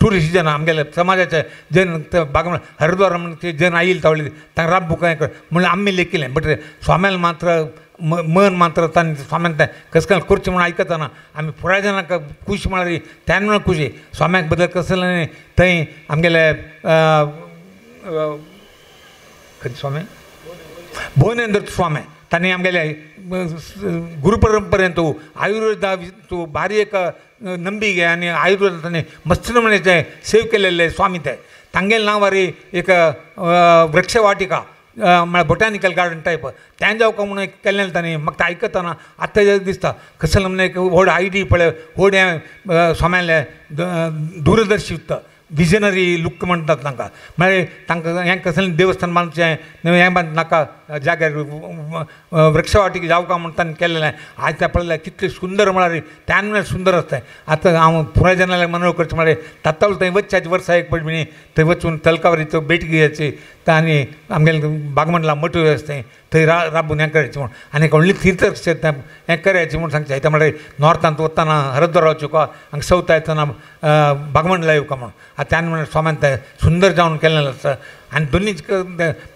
टुरिस्ट जन आमगेले समाजाचे जन बागमंडळ हरिद्वार म्हणून ते जन आयिल्ले तावळी तांकां राबूक म्हणून आमी लेखिल्लें. बट स्वाम्यान मात्र मन मात्र तांणी स्वाम्यान तें कस कशें करचें म्हणून आयकतना आमी पुराय जाणांक खूश म्हळ्यार त्यान म्हणून खुशी स्वाम्याक बदल कसलें थंय आमगेले खंय स्वामी भुवनेंद्र स्वामी तांणी आमगेले गुरुपरंपरेंतू आयुर्वेदा तूं भारी एक नंबिके आनी आयुर्वेद तांणी मस्त नमुन्याचे सेव केलेले स्वामी ते तांगेले नांवारी एक वृक्षवाटिका म्हळ्यार बोटॅनिकल गार्डन टायप तें जावं म्हणून एक केल्लें तांणी. म्हाका तें आयकतना आतां दिसता कसलें म्हणून एक व्हड आयडी पळय व्हड हें स्वाम्यालें दूरदर्शित्व विजनरी लूक म्हणटात तांकां. म्हळ्यार तांकां हें कसलें देवस्थान बांदचें हें बांद नाका जाग्यार वृक्षवाटिका जावं काय म्हूण तांणी केल्लें. आयज तें पळयल्यार कितलें सुंदर म्हळ्यार त्यान म्हळ्यार सुंदर आसता. आतां हांव पुराय जाणांक मनोळ करचें म्हळ्यार तात्काळ थंय वचच्याच वर्सा एक पळय थंय वचून तलकावरीचो भेट घेवची आनी आमगेले बागमंडला मठ आसता थंय राबून हें करायचें म्हूण आनी व्हडलें तीर्थक्षेत्र हें करायचें म्हूण सांगचें. आतां म्हळ्यार नॉर्थांत वतना हरिद्वारा वचूं हांगा सावथ येतना बागमंडला येवका म्हणून आतां त्यान म्हळ्यार स्वाम्यान तें सुंदर जावन केल्लें आसता. आनी दोनूय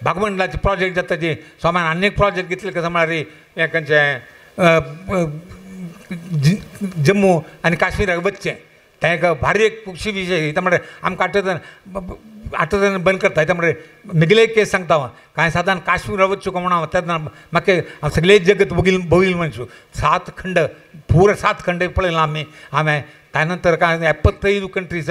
बागमंडलाचे प्रोजेक्ट जाता जी स्वाम्यान आनी एक प्रोजेक्ट घेतले कसं म्हळ्यार हें खंयचें जम्मू आनी काश्मीराक वचचें तें एक भारी एक खुशी विशय. म्हळ्यार आमकां आठवतना बंद करता. येता म्हळ्यार म्हगेले एक केस सांगता हांव कांय सादारण काश्मीरा वचूं म्हणून हांव तेन्ना म्हाका हांव सगळें जगत भोंविल्लो मनीस. 7 खंड पुरा 7 खंड पळयलां आमी हांवें. त्या नंतर काय 75 कंट्रीज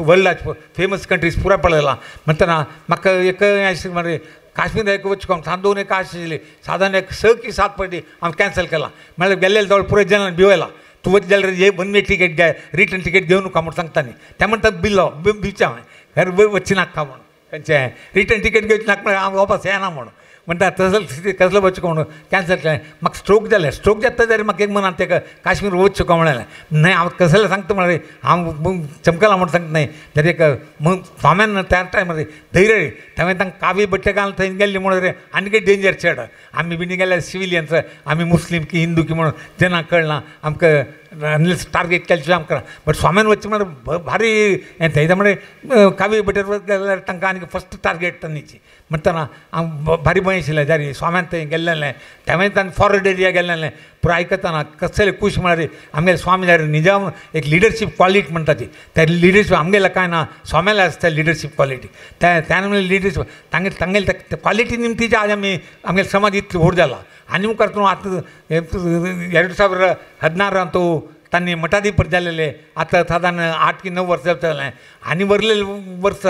वर्ल्डाचे फेमस कंट्रीज पुरा पळयलां. म्हणटना म्हाका एक आशिल्लें म्हळ्यार काश्मीर एक वचूं सात दोन एक आशिल्ली सादारण एक 6 की 7 फावटी हांवें कॅन्सल केलां. म्हळ्यार गेल्ले जवळ पुराय जाणांक भिवयला तूं वच जाल्यार हे वन वे टिकेट घे रिटर्न टिकेट घेवन नका म्हूण सांगता न्ही. ते म्हणटात बिल्लो भिवचें हांवें खरें वचचें नाका म्हणून खंयचें रिटर्न टिकेट घेवचें नाका म्हळ्यार हांव वापस येना म्हणून म्हणटा तसलो कसलो वचूं म्हणून कॅन्सल केलें. म्हाका स्ट्रोक जालें. स्ट्रोक जाता जाल्यार म्हाका एक मनांत तेका काश्मीर वचूं म्हणलें न्हय हांव कसलें सांगता म्हळ्यार हांव चमकलां म्हूण सांगता न्हय जाल्यार एक स्वाम्यान त्या टायमार धैर्य तेन्ना तांकां कावी बट्टे घालून थंय गेल्ले म्हणून आनी डेंजर चड. आमी बिनी गेल्यार सिविलियन्स आमी मुस्लीम की हिंदू की म्हणून जेन्ना कळना आमकां अनलेस टार्गेट केल्ले आमकां. बट स्वाम्यान वचचें म्हळ्यार भारी हें थंय म्हळ्यार कावी बटेर गेल्यार तांकां आनी फस्ट टार्गेट तांची म्हणटना हांव भारी भंय आशिल्लें जारी स्वाम्यान थंय गेल्लें तेन्ना तांणी फॉरवर्ड एरिया गेल्लें पुरो आयकतना कसले खूश म्हळ्यार आमगेले स्वामी जाल्यार निजाम एक लिडरशीप क्वॉलिटी म्हणटा ती त्या लिडरशीप आमगेले कांय ना स्वाम्याले आसता लिडरशीप क्वॉलिटी त्या त्यान म्हणल्यार लिडरशीप तांगेले तांगेले क्वॉलिटी निमतीची आज आमी आमगेले समाज इतलो व्हड जाला. आनी मुखार तूं आतां 2016 तांणी मठाधिपती जालेले आतां सादारण 8 की 9 वर्सां जालें आनी वरलेले वर्स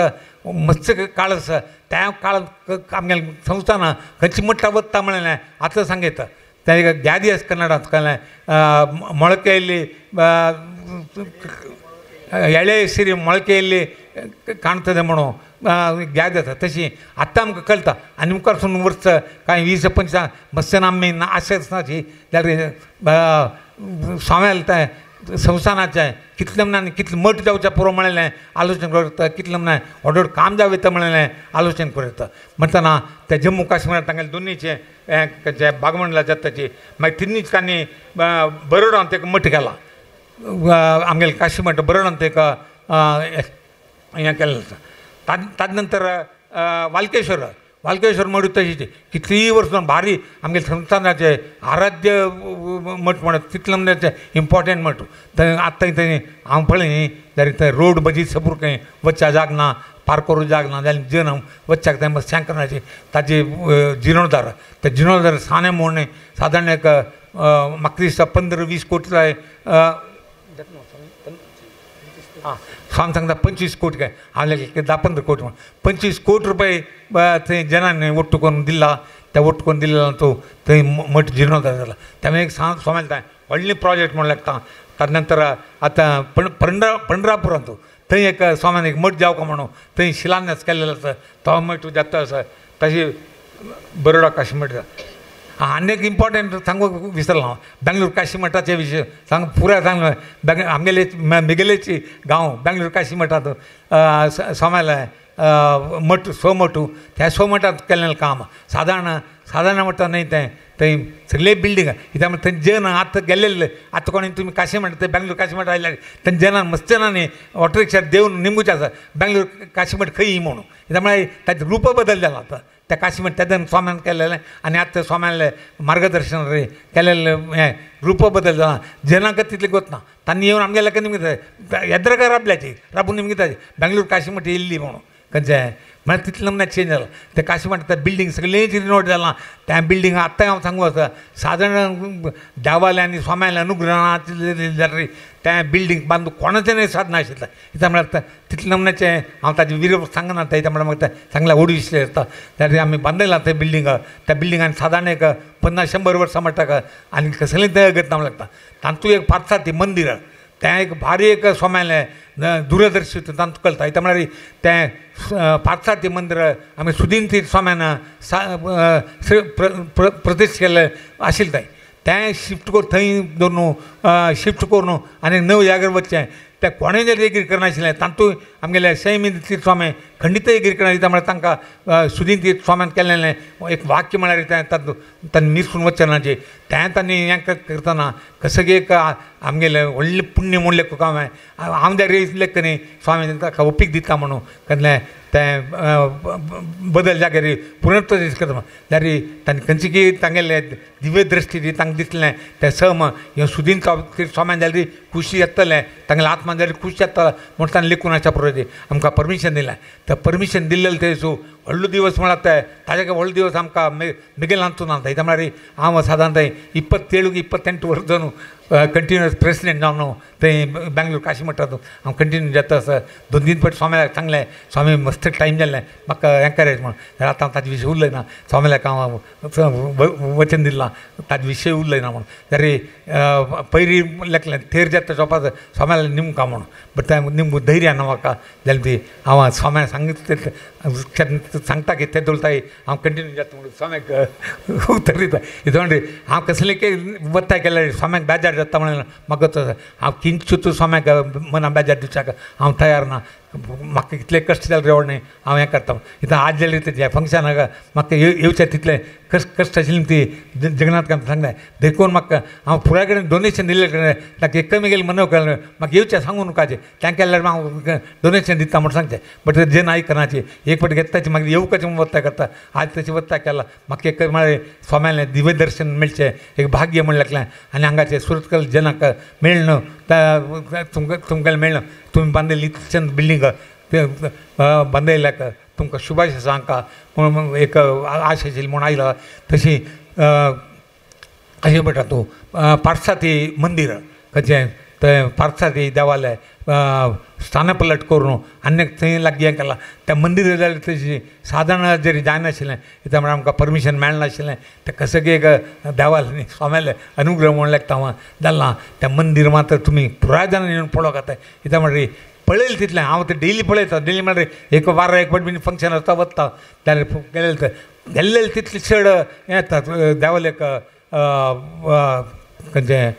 मस्त काळ आसा त्या काळांत आमगेले संस्थाना खंयची मठा वता म्हणलें आतां सांगता. त्या ग्यादी आसा कन्नडांत कळ्ळें ಮೊಳಕೆಯಲ್ಲಿ ಎಳೆ ಸಿರಿ ಮೊಳಕೆಯಲ್ಲಿ ಕಾಣ್ತದೆ म्हणून ग्याद आसा तशी आतां आमकां कळटा. आनी मुखार सून वर्स कांय 20 25 मस्सन आमी आशा आसनाची जाल्यार स्वाम्याल तें संस्थानाचें कितलें म्हणून कितलें मठ जावचें पुरो म्हणलें आलोचन करता कितलें म्हणून व्हड व्हड काम जावं येता म्हणलें आलोचन करता. म्हणटना ते जम्मू काश्मीरात तांगेले दोनीचे जे बागमंडला जाताची मागीर तिन्हीच तांणी बरोडांत एक मठ केला आमगेले काशी मठ बरोडांत एक हें केल्लें आसा. ताजे नंतर वालकेश्वर वालकेश्वर मठ तशीच कितलीय वर्सां भारी आमगे संस्थानाचे आराध्य मठ म्हणत तितलें म्हणजे इम्पॉर्टंट मठ थंय आत्तां थंय हांव पळय न्ही जाल्यार थंय रोड बजी सबूर खंय वच्च्या जाग ना पार्क करूं जाग ना जाल्यार जन वच्च्याक थंय शंकराचे ताजे जिर्णोद्धार ते जिर्णोद्धार साने म्हूण सादारण एक म्हाका दिसता 15-20 कोटी जाय आं स्वामी सांगता 25 कोटी काय हांव 10-15 कोटी म्हण 25 कोटी रुपये थंय जनांनी ಒಟ್ಟು करून दिला त्या ಒಟ್ಟು करून दिल्ला तो थंय मठ जिर्णोद्धार जाला त्यामुळे एक स्वामी व्हडली प्रोजेक्ट म्हणून लागता ताजे नंतर आतां पंढरापुरांत थंय एक स्वाम्यान एक मठ जावका म्हणून थंय शिलान्यास केलेलो आसा तो मठ जाता आसा तशी बरोडा काशी मठ आनी एक इम्पॉर्टंट सांगूंक विसरलो हांव बेंगलोर काशी मठाचे विशय सांग पुराय सांग आमगेले मिगेलेची गांव बेंगलोर काशी मठांत स्वाम्याले मठ स्वमठू त्या स्वमठांत केल्लें काम सादारण सादारण म्हणटा न्हय तें थंय सगळे बिल्डींग कित्याक म्हळ्यार थंय जन आतां गेल्ले आतां कोणी तुमी काशी म्हणटा ते बेंगलोर काशी मठ आयल्यार थंय जनान मस्त जनांनी ऑटो रिक्षा देवन निमगूचे आसा बेंगलोर काशी मठ खंय म्हणून कित्याक म्हळ्यार ताचें रूप बदल जाला आतां त्या काशी मठ तेन्ना स्वाम्यान केल्लेलें आनी आतां स्वाम्याले मार्गदर्शन रे केल्लेलें हें रूप बदल जाला जनांक तितलें गोत ना तांणी येवन आमगेले निमगिता येद्रकार राबल्याची राबून निमगिताची बेंगलोर काशी मठ येयल्ली म्हणून खंयचें म्हळ्यार तितलें नमुन्याक चेंज जाला ते काशी मठ त्या बिल्डींग सगळें रिनोवेट जालां त्या बिल्डींग आत्तां हांव सांगू आसा सादारण देवाले आनी स्वाम्याले अनुग्रहान जाल्यार त्या बिल्डींग बांदून कोणाचें न्हय साधना आशिल्लें कित्याक म्हळ्यार तितलें नमुन्याचें हांव ताजें विरोध सांगना तें म्हळ्यार म्हाका सांगल्यार व्हड विशय आसता जाल्यार आमी बांदयलां तें बिल्डींग त्या बिल्डिंगान सादारण एक 50-100 वर्सां म्हणटा आनी कसलें तें अगत नांव लागता तातूंत एक पार्साती मंदीर तें एक भारी एक स्वाम्यालें दूरदर्शी तांतूं कळटा कित्याक म्हळ्यार तें पार्साती मंदीर आमी सुदीन तीर्थ स्वाम्यान प्रतिश्ठ केल्लें आशिल्लें थंय तें शिफ्ट करून थंय दवरून शिफ्ट करून आनी नव्या जाग्यार वचचें तें कोणें जर एग्री करनाशिल्लें तातूंत आमगेले सैमी तीर्थ स्वामी खंडीत एग्री करना कित्याक म्हळ्यार तांकां सुदीन तीर्थ स्वाम्यान केल्लें एक वाक्य म्हळ्यार तें तातूंत तांणी मिरसून वचनाचें तें तांणी हें करतना कसं एक आमगेलें व्हडलें पुण्य म्हूण लेखूंक हांवें हांव जर लेख न्ही स्वामी ताका ओपीक दिता म्हणून कसलें तें बदल जाग्यार पुनर्प्रतिष्ठ करता जाल्यार तांणी खंयची की तांगेले दिव्य दृश्टी तांकां दिसलें तें सम हें सुदीन स्वाम्यान जाल्यार खुशी येतलें तांगेलें आत्मा जाल्यार खुश येतलो म्हूण तांणी लेखून आसा पळय आमकां परमिशन दिलें तें परमिशन दिल्लें तें सो व्हडलो दिवस म्हळ्यार ते ताजे व्हडलो दिवस आमकां मिगेलांतून ना कित्याक म्हळ्यार हांव सादारण थंय 27-28 वर्सां कंटिन्युअस प्रेसिडेंट जावन थंय बेंगलोर काशी मठांत हांव कंटिन्यू जाता आसा 2-3 फावट स्वाम्याक सांगलें स्वामी मस्त टायम जाल्लें म्हाका एनकरेज म्हूण जाल्यार आतां हांव ताजे विशय उलयना स्वाम्याक हांव वचन दिलां ताजे विशय उलयना म्हूण जाल्यार पयलीं लेखलें थेर जाता शॉपार स्वाम्याक निमका म्हणून बट तें निमगू धैर्य ना म्हाका जाल्यार ती हांव स्वाम्याक सांगितलें सांगता की ते दवरताय हांव कंटिन्यू जाता म्हणून स्वाम्याक उतर दिता कितें हांव कसलें की वता केल्यार स्वाम्याक बेजार जाता म्हणून म्हाका हांव किंचूत स्वाम्याक मना बेजार दिवच्याक हांव तयार ना म्हाका कितले कश्ट जाले रेवड न्ही हांव हें करता कित्याक आज जाल्यार तेजें फंक्शनाक म्हाका येवचें तितलें कश्ट कश्ट आशिल्लें ती जगन्नाथ कामत सांगलें देखून म्हाका हांव पुराय कडेन डोनेशन दिल्ले कडेन ताका एक कमी गेलें मनव केलें म्हाका येवचें सांगू नकाचें तांकां केल्यार हांव डोनेशन दिता म्हूण सांगचें बट जेन्ना आयकनाचें एक फावट घेता मागीर येवकाचें म्हूण वत्ता करता आज तशें वत्ता केला म्हाका एक म्हळ्यार स्वाम्यालें दिव्य दर्शन मेळचें एक भाग्य म्हण लागलें आनी हांगाचें सुरतकल जनाक मेळ्ळें तुमकां तुमकां मेळ्ळें तुमी बांदिल्ली इतलें बिल्डींग ते बांदयल्याक तुमकां शुभाश सांगका म्हणून एक आशा आशिल्ली म्हूण आयला तशी अशें म्हणटा तूं पार्साती मंदीर खंयचें थंय पार्साती देवालें स्थानपलट करून आनी थंय लागीं हें केलां त्या मंदीर जाल्यार तशी सादारण जरी जायनाशिल्लें कित्याक म्हळ्यार आमकां परमिशन मेळनाशिल्लें तें कसं की एक देवालें न्ही स्वाम्यालें अनुग्रह म्हूण लागता हांव जालां त्या मंदीर मात्र तुमी पुराय जाणां येवन पळोवंक जाता कित्याक म्हळ्यार पळयलें तितलें हांव तें डेली पळयता डेली म्हळ्यार एक वारा एक फावट बीन फंक्शन आसता वता जाल्यार गेलें थंय गेल्लें तितलें चड हें येता देवालें एक खंयचें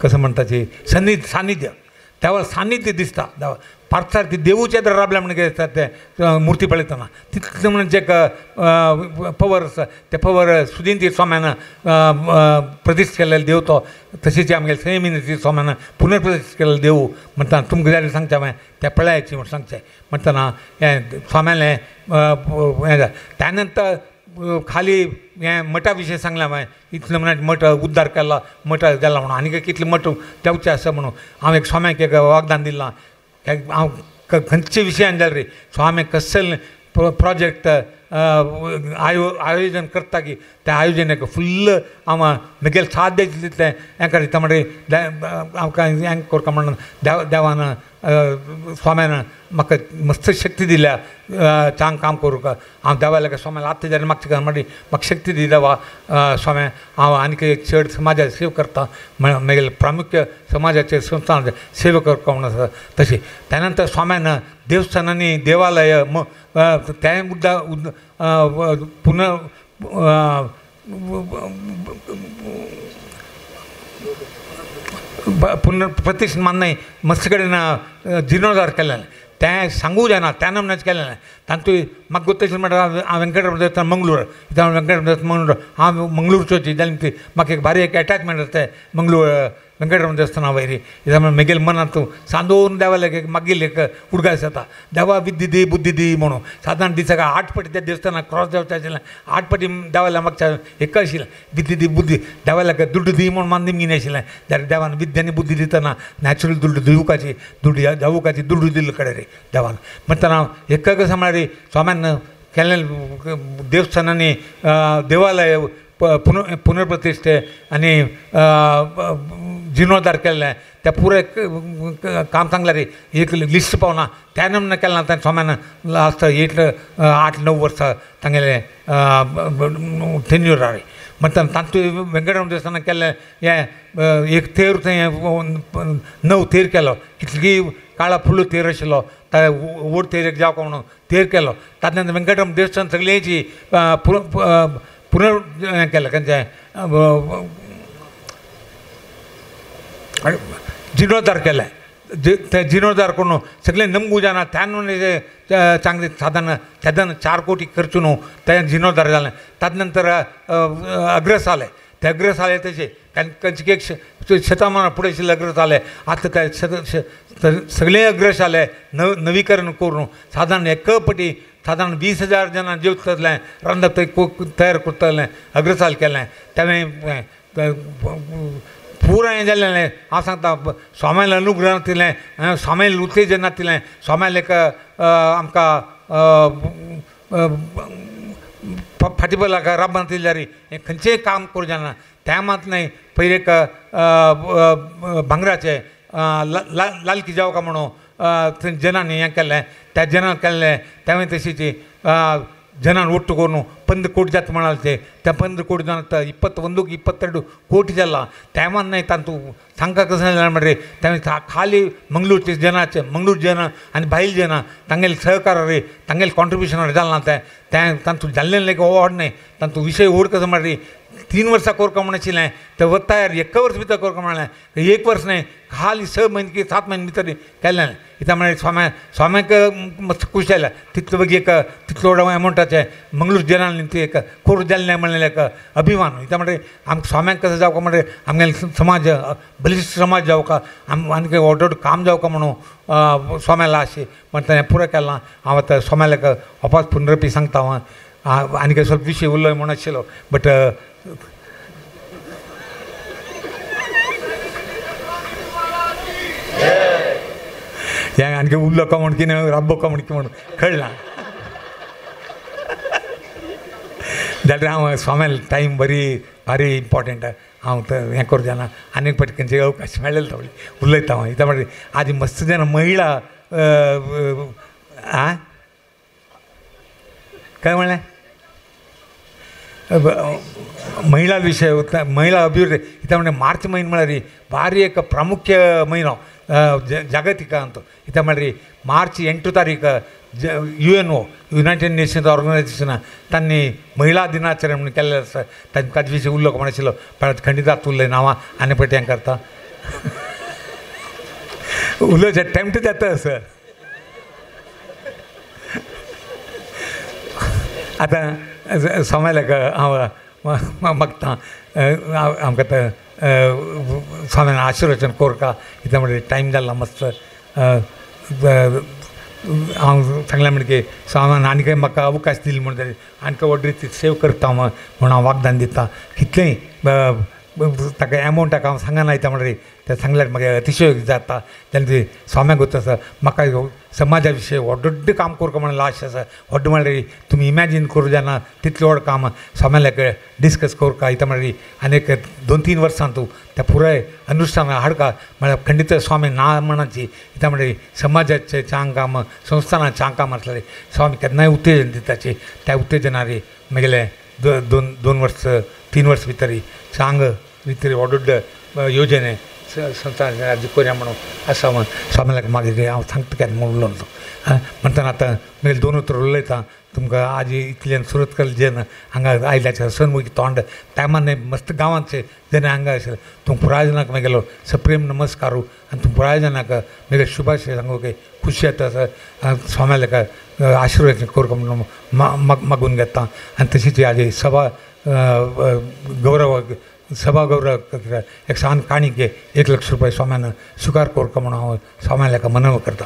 कसं म्हणटा ती सानिध्य देवा सान्निध्य दिसता देवा पार्थसारथी देवूचे तर राबल्या म्हणून कितें दिसता ते मुर्ती पळयतना तितलें म्हणून जे पवर आसा ते पवर सुदीन तीर्थ स्वाम्यान प्रतिश्ठ केल्ले देव तो तशेंच आमगेले संयमी तीर्थ स्वाम्यान पुनर्प्रतिश्ठ केल्ले देव म्हणटा तुमकां जाल्यार सांगचें हांवें तें पळयाची म्हूण सांगचें म्हणटना हें स्वाम्यालें हें त्या नंतर खाली हें मठा विशयी सांगलें हांवें इतलें म्हणल्यार मठ उद्धार केला मठ जाला म्हणून आनी कितले मठ देंवचे आसा म्हणून हांव एक स्वाम्याक एक वागदान दिलां हांव खंयचे विशयान जाल्यार स्वामी कसले प्रोजेक्ट आयोजन करता की त्या आयोजनाक फुल्ल हांव म्हगेलें साध्य तितलें हें करीता म्हणटकीर आमकां हें करता म्हणून देवान स्वाम्यान म्हाका मस्त शक्ती दिल्या चांग काम करूंक हांव देवाल्या स्वाम्याला आत्तां जाल्यार मागचें म्हणटी म्हाका शक्ती दी देवा स्वाम्या हांव आनीक एक चड समाजाची सेवा करता म्हगेलें प्रामुख्य समाजाचे संस्थान सेवा करता म्हणून आसा तशें त्या नंतर स्वाम्यान देवस्थानांनी देवालय तें मुद्दा पुनः पुनर्प्रतिष्ठ मान्य मस्त कडेन जिर्णोद्धार केलें तें सांगूं जायना त्या नमनाच केलें तातूंत म्हाका गोत्त म्हणटा हांव वेंकटरमण देवस्थान मंगळूर वेंकटरमण देवस्थान मंगळूर हांव मंगळूरचो जाल्यार ती म्हाका एक बारीक एटॅचमेंट आसा तें मंगळूर वेंकटरमण देवस्थाना वयर कित्याक म्हगेले मनांत सांदोवन देवाले एक मागील एक उडगास जाता देवा विद्दी दी बुद्धी दी म्हणून सादारण दिसाक 8 पटी त्या देवस्थानाक क्रॉस जावचें आशिल्लें 8 पटी देवाल्या मागच्या एक आशिल्लें विद्दी दी बुद्धी देवाल्याक दुड्ड दी म्हणून मान निमगीन आशिल्लें जाल्यार देवान विद्या आनी बुद्धी दितना नॅचरल दुड्ड दिवकाची दुड्ड जावुकाची दुड्ड दिल्ले कडेन रे देवान म्हणटना एक कशें म्हळ्यार स्वाम्यान केल्ले देवस्थानांनी देवालय पुनर्प्रतिष्ठे आनी जिर्णोद्धार केल्लें त्या पुराय काम सांगल्यार एक लिस्ट पावना त्या नमूने केलें ना ताणें स्वाम्यान लास्ट 8 8-9 वर्सां तांगेलें टेन्यूर म्हणटा तातूंत वेंकटरमण देवस्थानान केल्लें हें एक तेर थंय 9 तेर केलो कितली काळा फुडलो तेर आशिल्लो त्या व्हड तेर एक जावंक म्हणून तेर केलो तातूंत वेंकटरमण देवस्थान सगळ्यांची पुनर् हें केलें खंयचें जिर्णोद्धार केलें ते जिर्णोद्धार करून सगळें नमगू जाना त्या न्हू चांगले सादारण सादारण 4 कोटी खर्च न्हू तें जिर्णोद्धार जालें ताजे नंतर अग्रस आलें ते अग्रस आले तशें तांचे एक शतमाना फुडें आशिल्ले अग्रस आले आतां ते सगळे अग्रस आले नवीकरण करून सादारण एक पटी सादारण 20,000 जाणां जेवतलें रांदप तयार करतलें अग्रसाल केलें तें पुराय हें जालें हांव सांगता स्वाम्याले अनुग्रह नातिल्लें स्वाम्याले उत्तेजन नातिल्लें स्वाम्याले एक आमकां फाटीं पडला राब नातिल्लें जाल्यार हें खंयचेंय काम करूं जायना तें मात न्हय पयलीं एक भांगराचें लालकी जावका म्हणून थंय जनांनी हें केल्लें त्या जनान केल्लें तें तशीच जनान ಒಟ್ಟು करून 15 कोटी जाता म्हणाले ते त्या 15 कोटी जाण 21 22 कोटी जाला तेमान न्हय तातूंत सांगता कशें जालें म्हणटकीर तें खाली मंगळूरचे जनाचे मंगळूर जन आनी भायल जन तांगेले सहकार रे तांगेले कॉन्ट्रिब्युशन जालें ना तें तें तातूंत जाल्लें लेगीत व्हड न्हय तातूंत विशय व्हड कसो म्हणटकीर 3 वर्सां करता म्हण आशिल्लें तें तयार 1 वर्स भितर करता म्हणलें 1 वर्स न्हय खाली 6 म्हयने की 7 म्हयने भितर केलें कित्याक म्हळ्यार स्वाम्या स्वाम्याक मस्त खूश जालें तितलो मागीर एक तितलो व्हड एमावंटाचें मंगळूर जनांनी ती एक कोर जालें म्हणलें एक अभिमान कित्याक म्हणटकीर आमकां स्वाम्याक कसो जावका म्हणटकीर आमगेले समाज बलिश्ट समाज जावका आम आनी व्हड व्हड काम जावका म्हणून स्वाम्याला अशें म्हणटा हें पुरो केलां हांव आतां स्वाम्याक वापस पुनरपी सांगता हांव आनी ಸ್ವಲ್ಪ विशय उरलो म्हूण आशिल्लो बट हें आनी उरलो का म्हण कितें राब्बो का म्हण म्हणून कळना जाल्यार हांव स्वाम्याल टायम बरी भारी इम्पॉर्टंट हांव तर हें करूं जायना आनी एक पाटी खंयचे अवकाश मेळ्ळें थोडे उलयता हांव कित्याक म्हणल्यार आदी मस्त जेन्ना महिला आं काय म्हणलें महिला विशय महिला अभिवृद्धी कित्याक म्हणल्यार मार्च म्हयनो म्हळ्यार भारी एक प्रामुख्य म्हयनो जागतिक अंत कित्याक म्हणल्यार मार्च 8 तारीख UNO United nations organisation तांणी महिला दिनाचरण म्हणून केल्लें आसा तांकां विशय उल्लो म्हण आशिल्लो पण खंडितात उरलें नांवां आनी पटी हें करता उलोवचें टेम्प्ट जाता सर. आतां स्वाम्याक हांव मागता आमकां आतां स्वाम्यान आशिर्वचन कोरका कित्याक म्हणल्यार टायम जाला मस्त. हांव सांगलें म्हणटकीर स्वाम्यान आनी कांय म्हाका अवकाश दिलो म्हण जाल्यार आनी व्हड रितीन सेव करता म्हूण हांव वागदान दिता. कितलेंय ताका एमावंटाक हांव सांगना येता म्हणल्यार तें सांगल्यार म्हाका अतिशय जाता. तेन्ना ती स्वाम्याक गोत आसा म्हाका समाजा विशय व्हड व्हड काम करपा म्हणल्यार आश आसा. व्हड म्हणल्यार तुमी इमॅजीन करूं जायना तितलें व्हड काम स्वाम्याक डिस्कस करपा येता म्हणल्यार आनी एक 2-3 वर्सां तूं त्या पुराय अनुष्ठान हाडका म्हळ्यार खंडीत स्वामी ना म्हणाची कित्याक म्हणल्यार समाजाचें चांग काम संस्थानाचें चांग काम आसलें स्वामी केन्नाय उत्तेजन दिताची. त्या उत्तेजनार म्हगेलें 2 वर्स 3 वर्स भितर चांग भितर व्हड व्हड योजने संस्थान राज्य कोरया म्हणून आसा म्हण स्वामीक मागीर हांव सांगता केन्ना म्हूण उलोवचो म्हणटना आतां मागीर 2 उतरां उलयता तुमकां आज इतल्यान सुरतकल जेन्ना हांगा आयल्याचे सनमुखी तोंड टायमान मस्त गांवांचे जेन्ना हांगा आशिल्लें तुमकां पुराय जाणांक मागीर सप्रेम नमस्कारू आनी तुमकां पुराय जाणांक मागीर शुभाशय सांगू की खुशी जाता स्वाम्याक आशिर्वाद करूंक म्हणून मागून घेता. आनी तशीच आज सभा गौरव सभा गौरव एक सान काणिके 1 लाख रुपये स्वाम्यान स्वीकार करका म्हणून हांव स्वाम्याक मनव करता.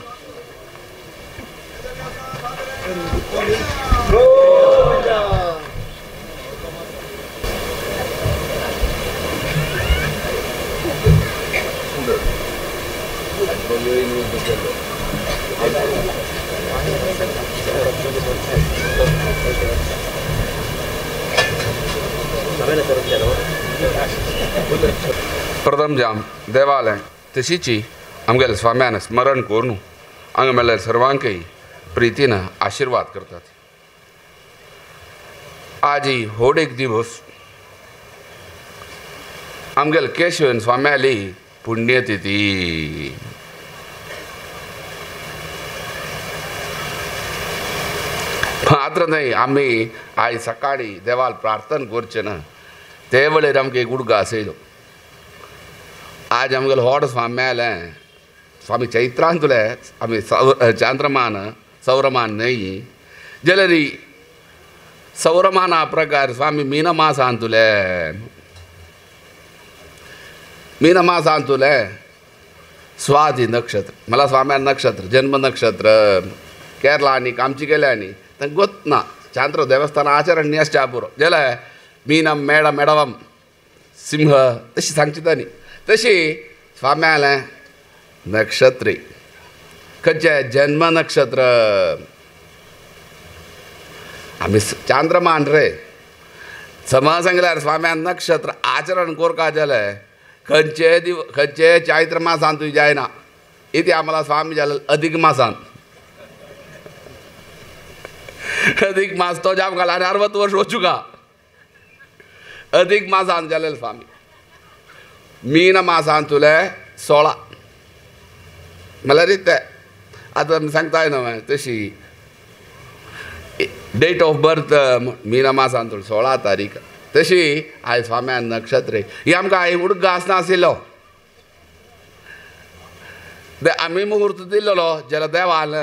प्रथम जाम देवालय तशीची आमगेले स्वाम्यान स्मरण करून हांगा मेळ्ळ्यार सर्वांकय प्रितीन आशिर्वाद करतात. आजी होड एक दिवस आमगेले केशवन स्वाम्याली पुण्यतिथी. मात्र न्हय आमी आयज सकाळी देवाल प्रार्थना करचें ना ते वेळेर आमकां एक उडगास येयलो. आज आमगेलो होड स्वामी आयलें स्वामी चैत्रांतुले आमी चांद्रमान सौरमान न्हय जाल्यार सौरमाना प्रकार स्वामी मीनमासांतुले मीनमासांतुले स्वाती नक्षत्र मला स्वाम्यान नक्षत्र जन्म नक्षत्र केरला आनी आमची केल्या आनी तांकां गोत ना चांद्र देवस्थान आचरण आसच्या पुरो जाल्यार मीनम मेड मेडवम सिंह तशी सांगची तांणी तशी स्वाम्यालें नक्षत्री खंयचें जन्म नक्षत्र आमी चांद्रमान रे समज सांगल्यार स्वाम्यान नक्षत्र आचरण कोरका जालें खंयचे दिव खंयचे चैत्र मासान तुय जायना इति आम्हाला स्वामी जाले अधिक मासान अधिक मास तो जाम घाला आनी 60 वर्ष वचूका अधिक मासान जाले स्वामी मीन मासान तुले 16 म्हळ्यार ते आतां आमी सांगताय न्हय तशी डेट ऑफ बर्थ मीन मासान तुले 16 तारीख तशी आयज स्वाम्यान नक्षत्र ही आमकां आयज उडगास नाशिल्लो आमी मुहूर्त दिल्लो जाल्यार देवान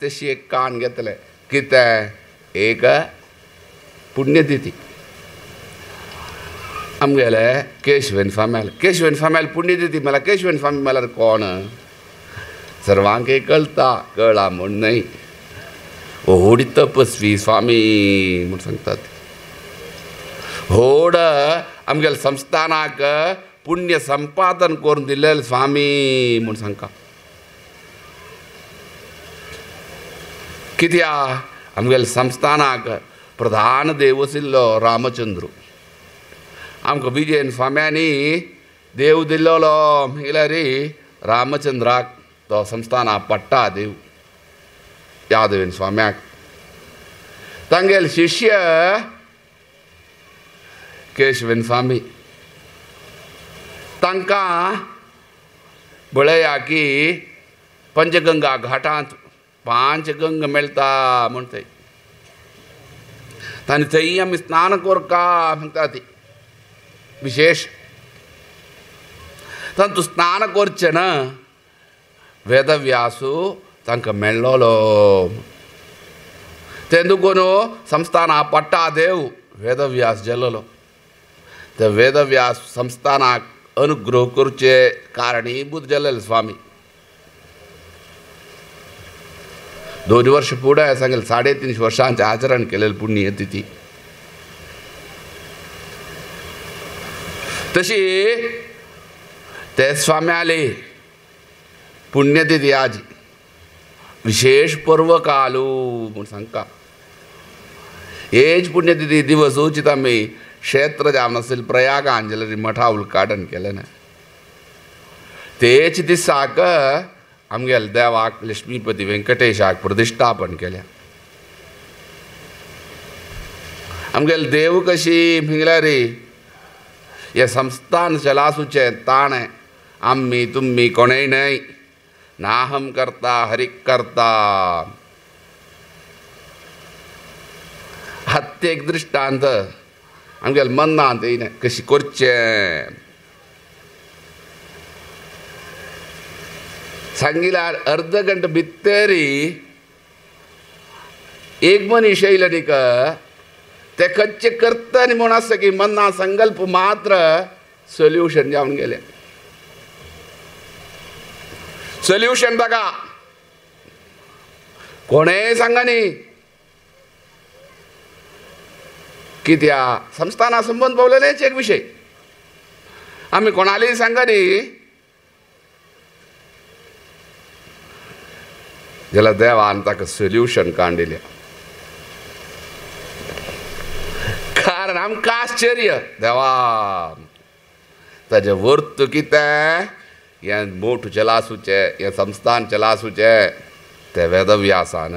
तशी एक कान घेतलें कितें एक पुण्यतिथी आमगेले केशवेन स्वाम्याल केशवेन स्वाम्याल पुण्यतिथी म्हळ्यार केशवेन स्वामी म्हळ्यार कोण सर्वांक कळता कळा म्हूण न्हय व्हड तपस्वी स्वामी म्हूण सांगतात. व्हड आमगेले संस्थानाक पुण्य संपादन करून दिल्ले स्वामी म्हूण सांगता. कित्याक आमगेले संस्थानाक प्रधान देव आशिल्लो रामचंद्र आमकां विजयन स्वाम्यांनी देव दिल्लो म्हळ्यार रामचंद्राक तो संस्थाना पट्टा देव यादवेन स्वाम्याक तांगेले शिष्य केशवेन स्वामी तांकां पळया की पंचगंगा घाटांत 5 गंगा मेळटा म्हणटाय तांणी थंय आमी स्नान करका म्हणटा ती विशेष तांतू स्नान करचें ना वेदव्यासू तांकां मेळ्ळोलो. तें दुखून संस्थाना पट्टा देव वेदव्यास जाल्लो. ते वेदव्यास संस्थानाक अनुग्रह करचे कारणीभूत जाल्ले स्वामी. 2 वर्ष फुडें सांगेल 350 वर्सांचें आचरण केलेलें पुण्यतिथी. तशी ते स्वाम्याली पुण्यतिथी आज विशेष पर्व कालू म्हूण सांगता. हेच पुण्यतिथी दिवस उचित आमी क्षेत्र जावन आशिल्लें प्रयागांजली मठा उद्घाटन केलें ना. तेच दिसाक आमगेले देवाक लक्ष्मीपती वेंकटेशाक प्रतिश्ठापन केलें. आमगेले देव कशी म्हणल्यार हे संस्थान चलासूचें ताणें आमी तुमी कोणेय न्हय. नाहम करता हरिक करता. हत्ते एक दृश्टांत आमगेले मनांत येयना कशी करचें. सांगिल्यार अर्द घंटा भितरी एक मनीस येयलो न्ही ते खंयचे करता न्ही म्हूण आसता की मना संकल्प मात्र सोल्युशन जावन गेलें. सोल्युशन ताका कोणेय सांगा न्ही. कित्या संस्थाना संबंद पावलेलेच एक विशय आमी कोणालेय सांगा न्ही. जाल्यार देवान ताका सोल्युशन काडिल्लें. कारण आमकां आश्चर्य देवा ताजें वर्त कितें हें मोठ चलासूचें हें संस्थान चलासूचें तें वेदव्यासान.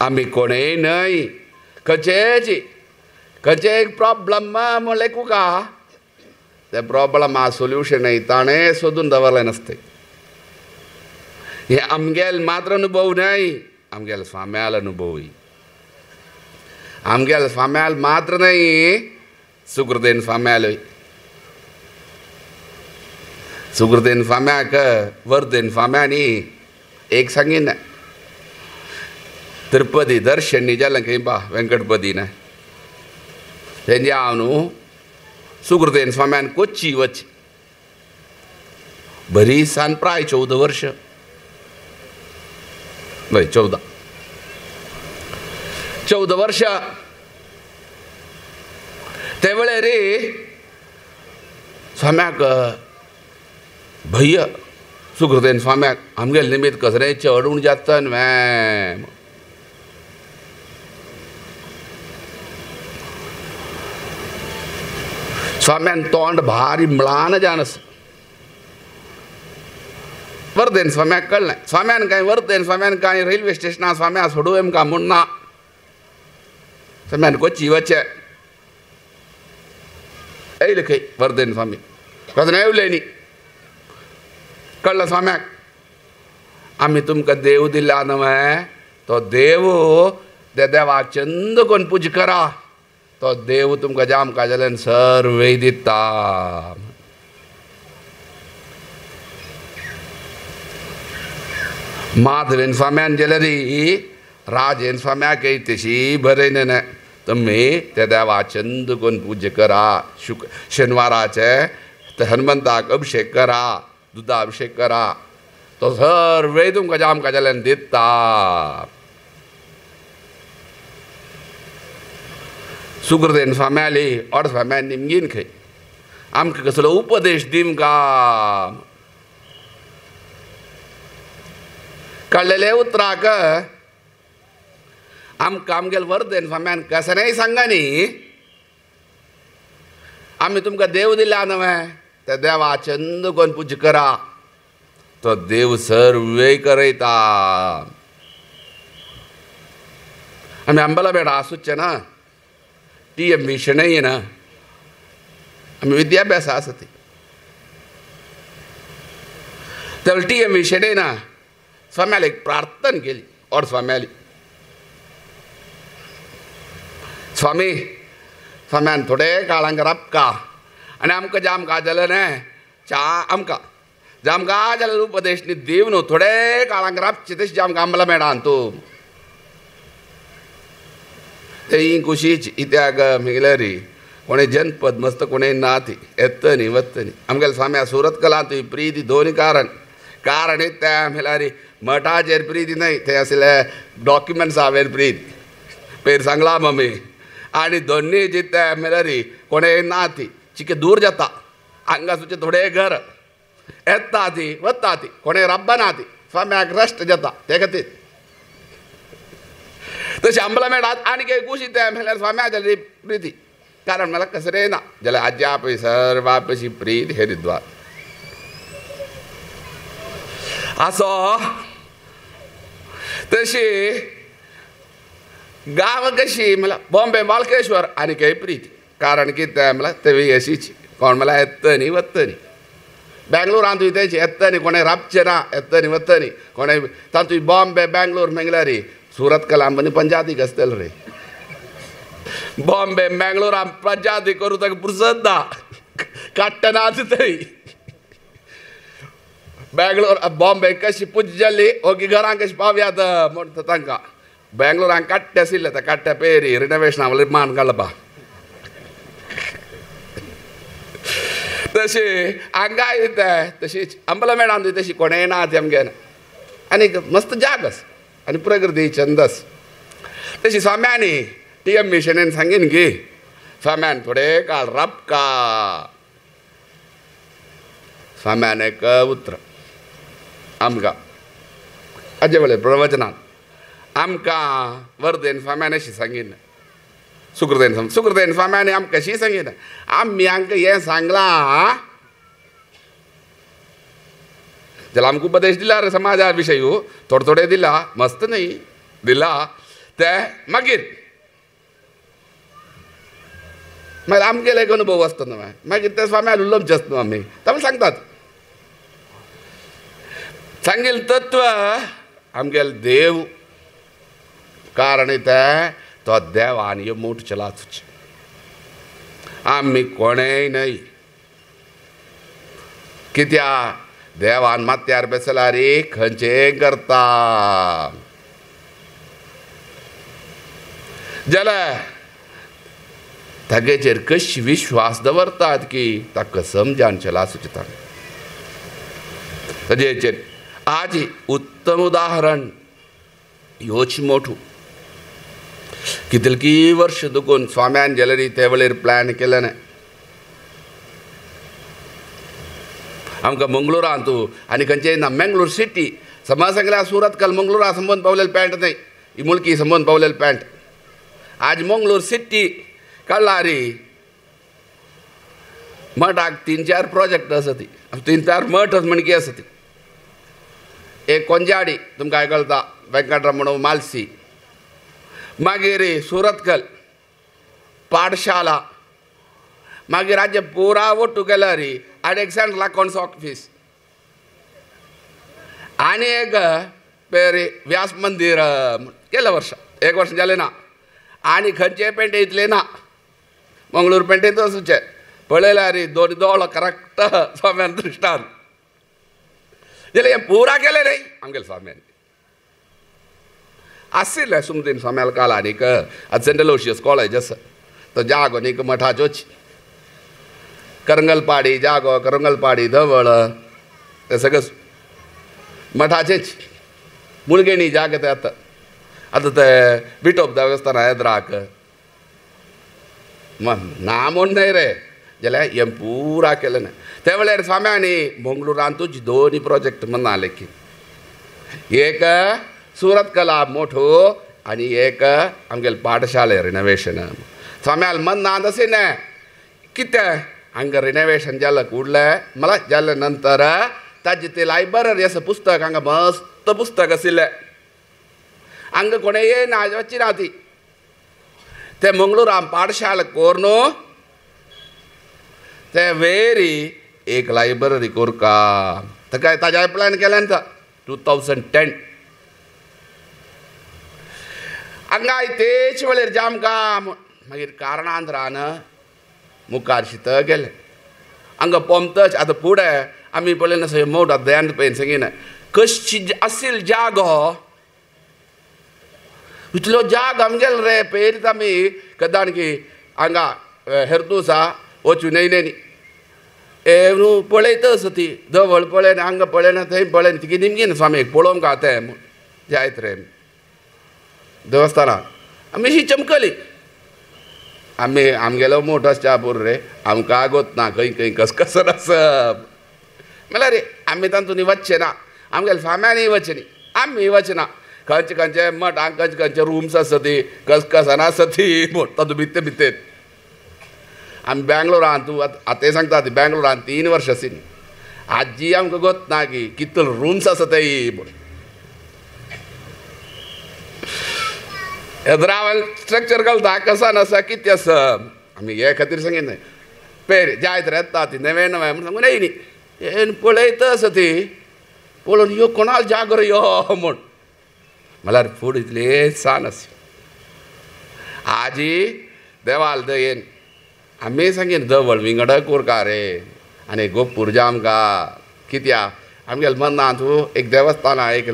आमी कोणेय न्हय खंयचेच खंयचे एक प्रॉब्लम म्हळ्यार लेखुका तें प्रॉब्लमा सोल्युशनय ताणें सोदून दवरलें नासतें. हे आमगेल मात्र अनुभव न्हय, आमगेल स्वाम्याल अनुभवय. आमगेल स्वाम्याल मात्र न्हय, सुकृतेन स्वाम्यालय. सुकृतेन स्वाम्याक वर्धेन स्वाम्यानी एक सांगीन तिरुपती दर्शन न्ही जालें खंय बा वेंकटपतीन तेंजे हांव न्हू सुकृतेन स्वाम्यान कोच्ची वच बरी सान प्राय 14 वर्ष हय 14 वर्ष ते वेळेर स्वाम्याक भय्य सुकृतेन स्वाम्याक आमगेले निमित्त कसलें चडून जाता न्हय. स्वाम्यान तोंड भारी म्लान जानस वर्धेन स्वाम्याक कळ्ळें. स्वाम्यान कांय वर्धेन स्वाम्यान कांय रेल्वे स्टेशनार स्वाम्या सोडू आमकां म्हूण ना. स्वाम्यान कोची वचें येयले खंय वर्धेन स्वामी कसलें येवले न्ही. कळ्ळें स्वाम्याक आमी तुमकां देव दिला न्हय तो देव त्या देवाक चंद कोण पूज करा तो देव तुमकां जाम काजाल्यान सर्वय दिता. माधवेन स्वाम्यान जाल्यार राजेन स्वाम्याक तशी बरयलें ना. तुमी त्या देवा चंद कोण पूजा करा, शुक्र शेनवाराचे ते हनुमंताक अभिषेक करा, दुदा अभिषेक करा, तो सर्वय तुमकां जाम काजाल्यान दिता. सुकृतेन स्वाम्याली और स्वाम्यान निमगीन खंय आमकां कसलो उपदेश दिमका कळ्ळेले उतराक आमकां आमगेले वर्धेन स्वाम्यान कसलेंय सांगा न्ही. आमी तुमकां देव दिला न्हय त्या देवा चंद कोण पूजा करा तो देव सर्वय करयता. आमी अंबलाबेड आसूचे ना टी एम व्ही शणै ना आमी विद्याभ्यास आसा ती त्या टी एम व्ही शणै ना स्वाम्याले एक प्रार्थना केली और स्वाम्याली स्वामी स्वाम्यान थोडे काळांक राबका आनी आमकां जाम का जालें न्हय चा आमकां जामकां जाल्यार उपदेश न्ही दिव न्हू थोडे काळांक राबचे तशें जामकां आंबला मेळा तूं ते ही कुशीच इत्याक म्हगेले री कोणे जनपद मस्त कोणे ना ती येत न्ही वत न्ही आमगेले स्वाम्या सुरत कला तुजी प्रिती दोनी कारण कारण त्या म्हळ्यार मठाचेर प्रिती न्हय ते आसले डॉक्युमेंट्सावेर प्रीत पेर सांगला मम्मी आनी दोन्ही जिते म्हळ्यार कोणे ना ती चिके दूर जाता हांगा सुचे थोडे घर येता ती वता ती कोणे रब्बना ती स्वाम्याक रेस्ट जाता ते खातीर तशें आंबला मेळात आनी एक कुशी ते म्हळ्यार स्वाम्याच्या प्रिती कारण मला कसरे ना जाल्यार आज्या सर्वापशी प्रीत हरिद्वार असो तशी गांव कशी मला बॉम्बे मालकेश्वर आनी काही प्रीत कारण कितें म्हणल्यार तेवी अशीच कोण म्हणल्यार येत न्ही वत न्ही बेंगलोरांत तुवें तेंची येत न्ही कोणें राबचें ना येत न्ही वत न्ही कोणें तातूंत बॉम्बे बेंगलोर म्हळ्यार सुरत कलाम आनी पंचायती आसतले रे बॉम्बे बेंगलोरान पंचायती करूं ताका पुरसत ना काडटना तरी बेंगलोर बॉम्बे कशी पूज जाली ओगी घरांक कशी पावयात म्हणटा तांकां बेंगलोरान काट्टे आशिल्ले त्या काट्ट्या पेरी रिनोवेशना म्हणल्यार मान काडपा तशी हांगा येता तशीच अंबला मेळान तशी कोणें ना ती आमगे आनी मस्त जाग आसा आनी प्रकृती छंदस तशी स्वाम्यांनी टी एम मिशनेन सांगीन की स्वाम्यान थोडे काळ राबका स्वाम्यान एक उतर आमकां आजे वेळे प्रवचनान आमकां वर्धेन स्वाम्यान अशी सांगीन सुकृतेन सुकृतेन स्वाम्यान आमकां अशी सांगीन आमी आमकां हें सांगलां जाल्यार आमकां उपदेश दिला रे समाजा विशय थोडे थोडे दिला मस्त न्ही दिला ते मागीर मागीर आमगेले एक अनुभव आसता न्हू मागीर ते स्वाम्यान उलोवचें आसता न्हू आमी तांकां सांगतात सांगेल तत्व आमगेले देव कारण तें तो देवान ह्यो मोठ चलाच आमी कोणेय न्हय कित्या देवान माथ्यार बेसला रे खंयचें करता जाल्यार तागेचेर कशी विश्वास दवरतात की ताका समजान चला सुचिता ताजेचेर आज उत्तम उदाहरण ह्योच मोठू कितलकी वर्ष दुखून स्वाम्यान ज्वेलरी ते वेळेर प्लॅन केलें ना आमकां मंगळुरांत आनी खंयचें ना मंगळूर सिटी समज सांगल्यार सुरत काल मंगळुरा संबंद पावलेले पॅन्ट न्हय ही मुळकी संबंद पावलेले पॅन्ट आज मंगळूर सिटी कळ्ळा रे मठाक 3-4 प्रोजेक्ट आसा ती 3-4 मठ म्हणकी आसा ती एक कोंजाडी तुमकां कळटा वेंकटरमण मालसी मागीर सुरतकल पाठशाला मागीर राज्य पुरा वट्टू गेल्यार आनी एक सेंट्रल अकाउंट्स ऑफीस आनी एक पेरी व्यास मंदीर केल्या वर्सा एक वर्स जालें ना आनी खंयचे पेंटे इतलें ना मंगळूर पेंटेंत वचचें पळयल्यार दोन दोळो करेक्ट स्वाम्यान दृश्टान जाल्यार हें पुरा केलें न्हय आमगेले स्वाम्यान आशिल्लें सुमतीन स्वाम्याल काल आनीक आतां सेंट अलोशियस कॉलेज आसा तो जागो न्ही मठाचोच करंगलपाडी जागो करंगलपाडी धवळ ते सगळें मठाचेच मुळगेणी जागे ते आतां आतां ते विटोप देवस्थान येद्राक ना म्हूण न्हय रे जाल्यार हें पुरा केलें ना ते वेळार स्वाम्यांनी मंगळुरांतूच दोनी प्रोजेक्ट म्हणना लेखी एक सुरत कला मोठो आनी एक आमगेले पाठशाले रिनोवेशन स्वाम्याल म्हणना तशें न्हय कितें हांगा रिनोवेशन जालें उरलें मला जालें नंतर ताजें ते लायब्ररी आसा पुस्तक हांगा मस्त पुस्तक आशिल्लें हांगा कोणें येना वचची ना ती ते मंगळुरान पाठशाला कोर न्हू ते वेरी एक लायब्ररी कोरका ताका ताज्या प्लॅन केलें 2010 हांगा तेच वेळेर जामकां मागीर कारणांतरान मुखार शित गेले हांगा पोमतच आतां फुडें आमी पळयना सगळें मोठ दयान पळयन सांगिना कशी असील जागो इतलो जाग आमगेलो रे पेरीत आमी कदाण की हांगा हेरतूस आहा वचून येयले न्ही ए न्हू पळयता आसा ती जवळ पळयना हांगा पळयना थंय पळयना तिगे निमगीन स्वामीक पळोवंक आहा तें जायत रे देवस्थानाक आमी अशी चमकली आमी आमगेलो मोठो आसच्या पुरो रे आमकां आगोत ना खंय खंय कसकसर आसप म्हणल्यार रे आमी तातूंत वचचे ना आमगेले स्वाम्यानूय वचचे न्ही आमी वचना खंयचे खंयचे मठ खंयचे खंयचे रुम्स आसा ती कसकसान आसा ती म्हूण तातूंत भितर भितर आमी बेंगलोरान तूं आतां सांगता ती बेंगलोरान 3 वर्सां आशिल्ली आजी आमकां गोत ना की कितले रुम्स आसा ते म्हूण हेदरावान स्ट्रक्चर घालता कसान आसा कितें आसा आमी हे खातीर सांगिना पेर जायत येता ती नवें नवें म्हूण सांगून येयली येवन पळयता आसा ती पळोवन यो कोणाक जागो यो म्हूण म्हणल्यार फूड इतली सान आसा आजी देवाल दयेन आमी सांगीन जवळ विंगड कोरका रे आनी गोपूर आमकां कित्याक आमगेले मनांत एक देवस्थान एक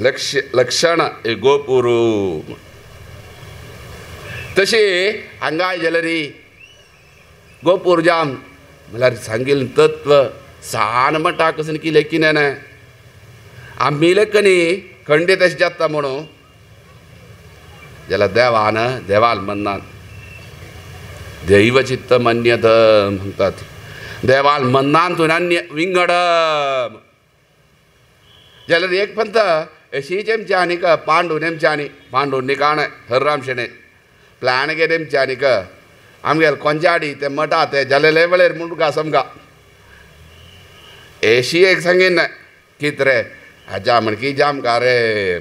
लक्ष लक्षण एक गोपूर तशी हांगा गेले री गोपूर जाम म्हणल्यार सांगील तत्व सान म्हणटा कसं की लेखीन आमी लेखनी खंडीत अशें जाता म्हणून जाल्यार देवान देवाल मनान दैवचित्त मन्यत म्हणतात देवाल मनांतून अन्य विंगड जाल्यार एक पंत अशीच आमची आनीक पांडू नेमची आनी पांडू निकाण हरराम शेणे प्लॅन गे नेमचे आनीक आमगेले कोंजाडी ते मठा ते जालेले वेळेर म्हूण तुका समजा एशी एक सांगीन कित रे हाज्या म्हण की जाम का रे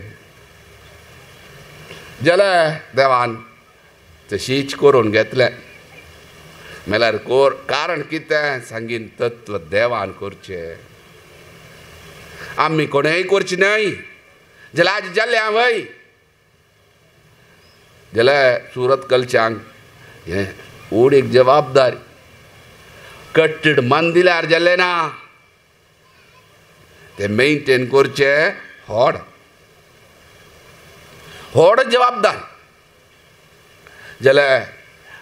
जाले देवान तशीच करून घेतलें म्हणल्यार कोर कारण कितें सांगीन तत्व देवान करचें आमी कोणेय करचें न्हय जाल्यार आज जालें हांव वय जाल्यार सुरत कलच्यांक हें व्हड एक जबाबदारी कट्टीड मन दिल्यार जालें ना तें मेनटेन करचें व्हड व्हड जबाबदारी जाल्यार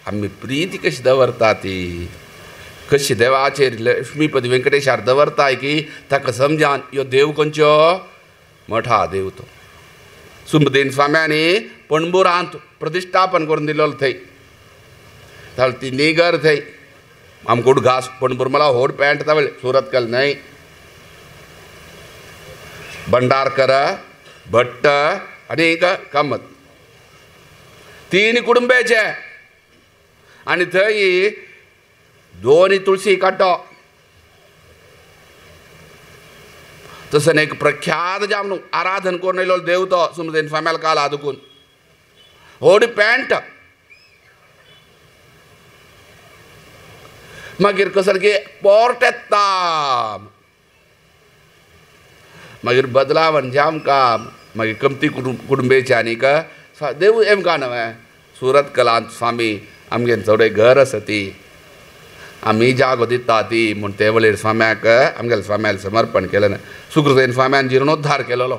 आमी प्रिती कशी दवरता ती कशी देवाचेर लक्ष्मीपती वेंकटेशार दवरताय की ताका समजान यो देव खंयचो मठा देव तो सुमदेन स्वाम्यांनी पणबुरांत प्रतिश्ठापन करून दिलेलो थंय तावळ ती निगर थंय आमकोड घास पणबूर मला होड पॅन्ट तावळ सुरतकल न्हय भंडारकर भट्ट आनी कामत 3 कुटुंबाचे आनी थंय 2 तुळसी काडटो तसो एक प्रख्यात जावन आराधन करून येयलो देव तो सुमदेन स्वाम्याल काल आदकून व्हड पॅन्ट मागीर कसर की पोर्ट येता मागीर बदलावन जाम काम मागीर कमती कुटुंबेचे आनीक देव एमकां न्हय सुरत कलांत स्वामी आमगे थोडे घर आसा ती आमी जागो दिता ती म्हूण ते वळेर स्वाम्याक आमगेले स्वाम्याक समर्पण केलें ना सुकृतेन स्वाम्यान जिर्णोद्धार केलेलो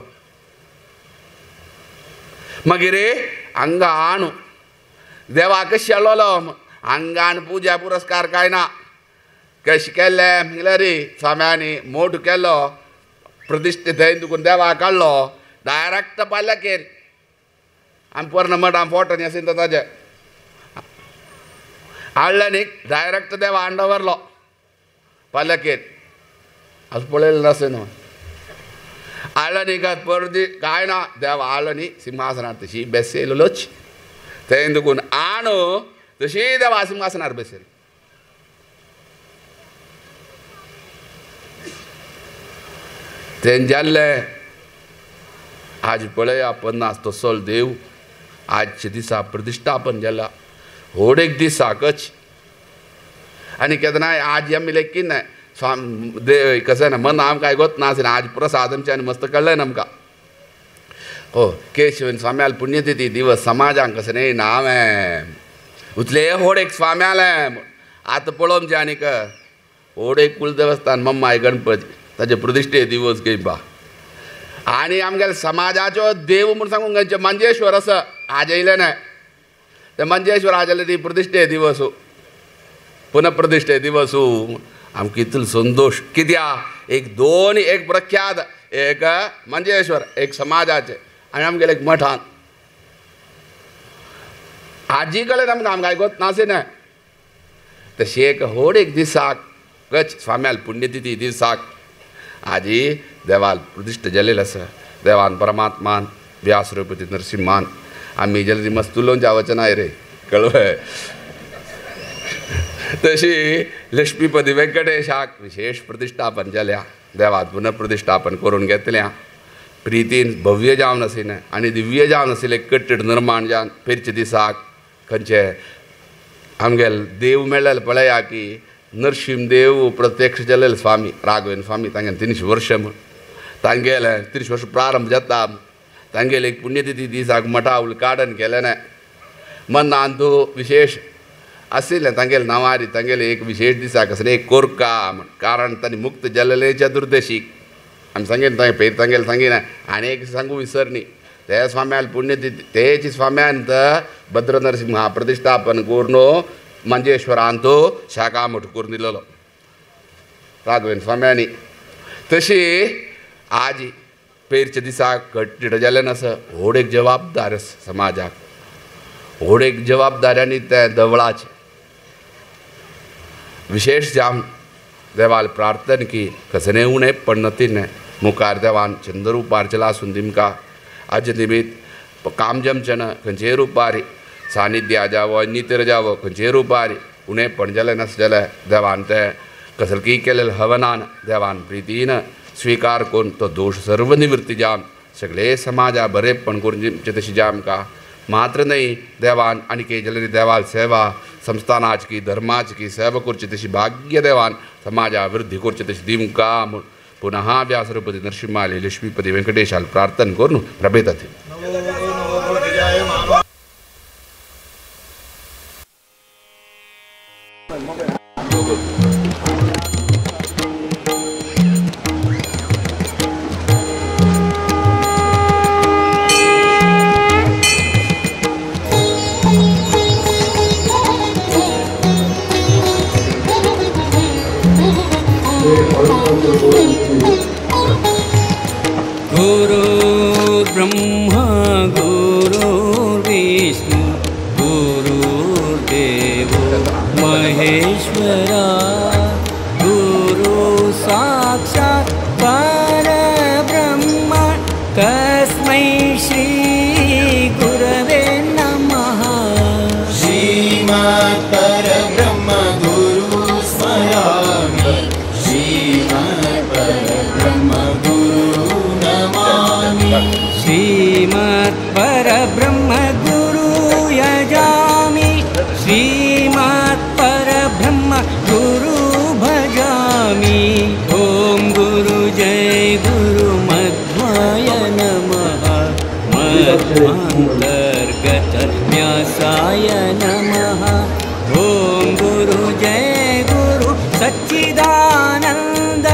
मागीर हांगा आणू देवाक शेळोलो हांगान पुजा पुरस्कार काय ना कशें केलें म्हणल्यार रे स्वाम्यांनी मोठ केलो प्रतिश्ठीत थंय तुकून देवाक काडलो डायरेक्ट पालकेर आमी पोरणो मठ आमी फोटो आसा ताजे हाडलें न्ही डायरेक्ट देवा हाडून दवरलो पालकेर अशें पळयलें नासलें न्हू हाडलो न्ही काय परदी काय ना देवा हाडलो न्ही सिंहासनार तशी बेसयलोच थंय दुकून आणू तशी देवा सिंहासनार बेसयलो तें जाल्लें आज पळया 50 तसो देव आजच्या दिसा प्रतिश्ठापन जाला व्हड एक दिसाकच आनी केन्नाय आज आमी लेखीन स्वाम देव कसं ना मन आमकां आयकोत ना आसना आज प्रसाद आमचे आनी मस्त कळ्ळें आमकां हो केशवन स्वाम्याल पुण्यतिथी दिवस समाजांक कसं न्ही नांव उतले व्हड एक स्वाम्यालें आतां पळोवंक आनीक होड एक कुलदेवस्थान मम्माय गणपती ताजे प्रतिश्ठे दिवस घेवपा आनी आमगेले समाजाचो देव म्हूण सांगूंक खंयचे मंजेश्वर आसा आज येयले ना ते मंजेश्वर आज आयले ती प्रतिश्ठे दिवस पुनः दिवस आमकां इतलो संतोश कित्याक एक दोन एक प्रख्यात एक मंजेश्वर एक समाजाचे आनी आमगेले एक मठान आजी कडेन आमकां आमकां आयकोत नासलें ना तशें एक होड एक दिसाक गच स्वाम्याल पुण्यतिथी दिसाक आजी देवाल प्रतिश्ठा जालेली आसा देवान परमात्मान व्यास रूपती नरसिंहान आमी जाल्यार मस्त उलोवच्या वचनाय रे कळ्ळें. तशी लक्ष्मीपती वेंकटेशाक विशेष प्रतिश्ठापन जाल्या देवात पुनः प्रतिष्ठापन करून घेतल्या प्रितीन भव्य जावन आशिल्लें आनी दिव्य जावन आशिल्लें कट्टीड निर्माण जावन पेरच्या दिसाक खंयचे आमगेले देव मेळ्ळें पळया की नरसिंहदेव प्रत्यक्ष जालेले स्वामी राघवेंद्र स्वामी तांगेले 300 वर्ष म्हूण तांगेले 300 वर्ष प्रारंभ जाता तांगेले एक पुण्यतिथी दिसाक मठा उद्घाटन केलें ना मनांतू विशेष आशिल्लें तांगेले नांवारी तांगेले एक विशेष दिसाक आसलें एक कोरका म्हण कारण तांणी मुक्त जालेले चतुर्दशीक आमी सांगीन तांगे पेर तांगेले सांगिना आनी एक सांगू विसरनी ते स्वाम्याल पुण्यतिथी तेच स्वाम्यान भद्र नरसिंहा प्रतिष्ठापन करून मंजेश्वरांतो शाखा मठ करून दिलेलो राघवेंद्र स्वाम्यांनी. तशी आज पेरच्या दिसाक कट्टीड जालें नासा व्हड एक जबाबदार समाजाक व्हड एक जबाबदाऱ्यांनी ते देवळाचें विशेष जावन देवाल प्रार्थना की कसलें उणें पडनतीन मुखार देवान चंद्र रुपार चला आसून तिमकां आज निमित्त काम जमचें ना खंयचेय रुपार सानिध्या जावो नितर जावो खंयचेय रुपार उणें पण जालें नासलें जाल्यार देवान तें कसलकी केलेलें हवनान देवान प्रितीन स्विकार करून तो दोश सर्व निवृत्ती जावन सगळे समाजा बरेपण करून दिवचें तशें जाय आमकां मात्र न्हय देवान आनी कितें जाल्यार देवाल सेवा संस्थानाची धर्माची सेवा करची तशी भाग्य देवान समाजा वृद्धी करची तशी दिवंका म्हूण पुनः व्यासरूपती नरसिंहाले लक्ष्मीपती वेंकटेशाल प्रार्थना करून प्रभेतात. गुरुर्ब्रह्मा गुरुर्विष्णु गुरुर्देवो महेश्वरा गुरु साक्षात् परब्रह्म तस्मै श्री गुरवे नमः. श्रीमत् परब्रह्म गुरु स्मरामि श्रीमत् परब्रह्म गुरु नमामि. श्रीमत् परब्रह्म गुरु यजामि श्रीमत् परब्रह्म गुरु भजामि. ॐ गुरु जय गुरु मध्वाय नमः मध्वान्तर्गत व्यासाय नमः. ॐ गुरु जय गुरु सच्चिदानंद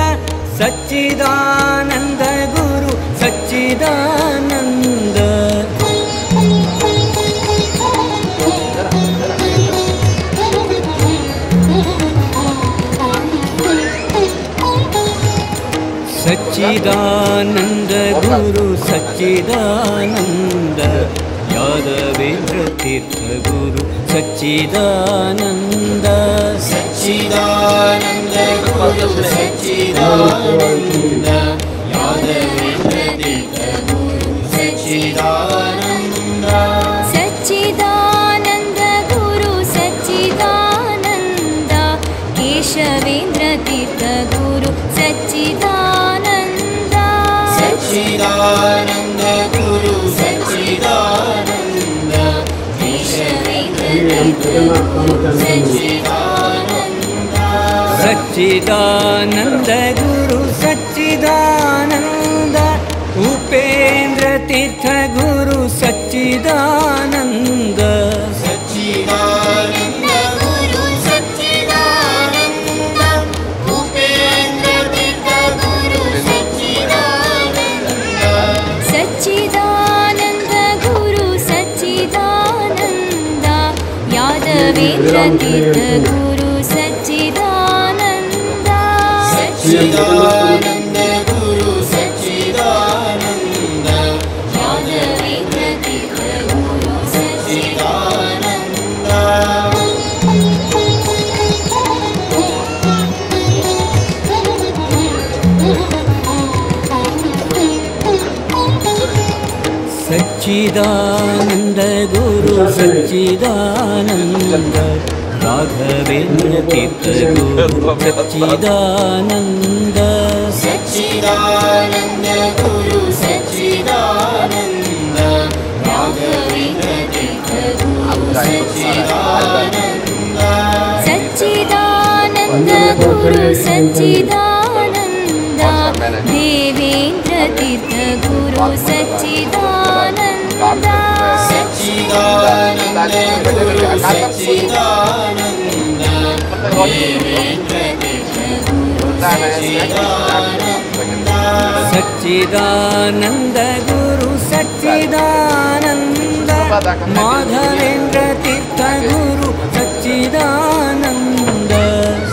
सच्चिदानंद गुरु सच्चिदानंद. सच्चिदानंद गुरु सच्चिदानंद यादवेंद्र तीर्थ गुरु सच्चिदानंद. सच्चिदानंद गुरु सच्चिदानंद यादवेंद्र तीर्थ गुरु सच्चिदानंद. सच्चिदानंद गुरु सच्चिदानंद केशवेंद्र तीर्थ गुरु सच्चिदानंद. सच्चिदानंद गुरु सच्चिदानंद केशवेंद्र तीर्थ गुरु सच्चिदानंद. सच्चिदानंद गुरु सच्चिदानंद उपेंद्र तीर्थ गुरु सच्चिदानंद. सच्चिदानंद गुरु सच्चिदानंद केशवेंद्र तीर्थ गुरु सच्चिदानंद सच्चिदानंद गुरु सच्चिदानंद यादवेंद्र तीर्थ गुरु सच्चिदानंद सच्चिदानंद गुरु सच्चिदानंद राघवेंद्र तीर्थ गुरु सच्चिदानंद सच्चिदानंद गुरु सच्चिदानंद राघवेंद्र तीर्थ गुरु सच्चिदानंद सच्चिदानंद गुरु सच्चिदानंद देवेंद्र तीर्थ गुरु सच्चिदानंद सच्चिदानंद गुरु सच्चिदानंद देवेंद्र तीर्थ गुरु सच्चिदानंद सच्चिदानंद गुरु सच्चिदानंद माधवेंद्र तीर्थ गुरु सच्चिदानंद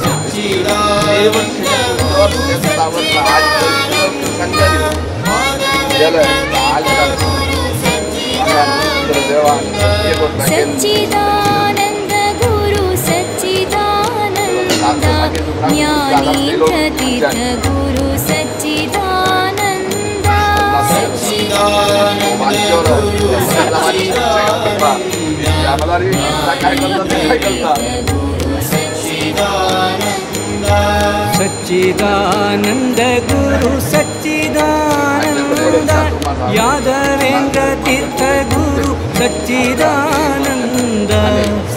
सच्चिदानंद गुरु सच्चिदानंद माधवेंद्र गुरु सच्चिदानंद सच्चिदानंद गुरु सच्चिदानंद ज्ञानेंद्र तीर्थ गुरु सच्चिदानंद सच्चिदानंद गुरु सच्चिदानंद गुरु सच्चिदानंद सच्चिदानंद गुरु सच्चिदानंद यादवेंद्र तीर्थ गुरु सच्चिदानंद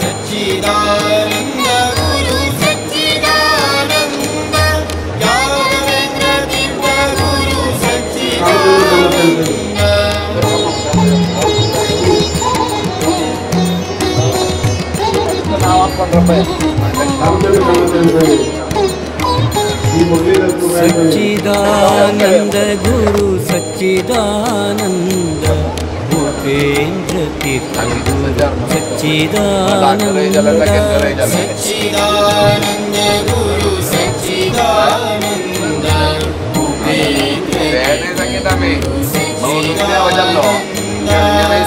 सच्चिदानंद गुरु सच्चिदानंद यादवेंद्र तीर्थ गुरु सच्चिदानंद सच्चिदानंद गुरु सच्चिदानंद भूपेंद्र तीर्थ गुरु सच्चिदानंद सच्चिदानंद गुरु सच्चिदानंद भूपेंद्र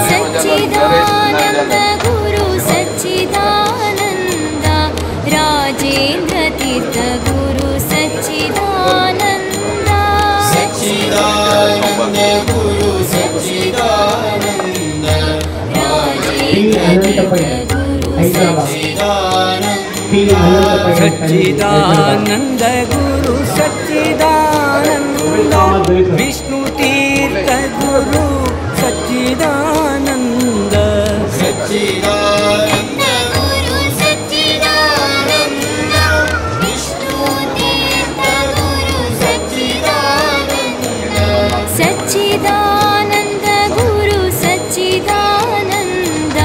सच्चिदानंद गुरु सच्चिदानंद राजेंद्र तीर्थ गुरु सच्चिदानंद सच्चिदानंद गुरु सच्चिदानंद राजेंद्र तीर्थ गुरु सच्चिदानंद सच्चिदानंद गुरु सच्चिदानंद विष्णु तीर्थ गुरु सच्चिदानंद सच्चिदानंद गुरु सच्चिदानंद विष्णु तीर्थ गुरु सच्चिदानंद सच्चिदानंद गुरु सच्चिदानंद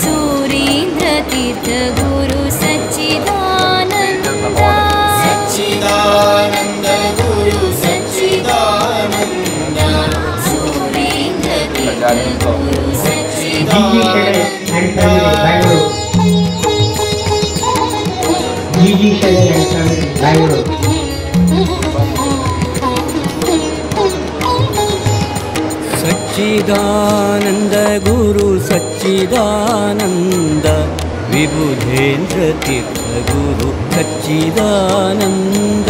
सूरींद्र तीर्थ गुरु सच्चिदानंद सच्चिदानंद गुरु सच्चिदानंद सूरींद्र तीर्थ गुरु सच्चिदानंद सच्चिदानंद गुरु सच्चिदानंद विबुधेंद्र तीर्थ गुरु सच्चिदानंद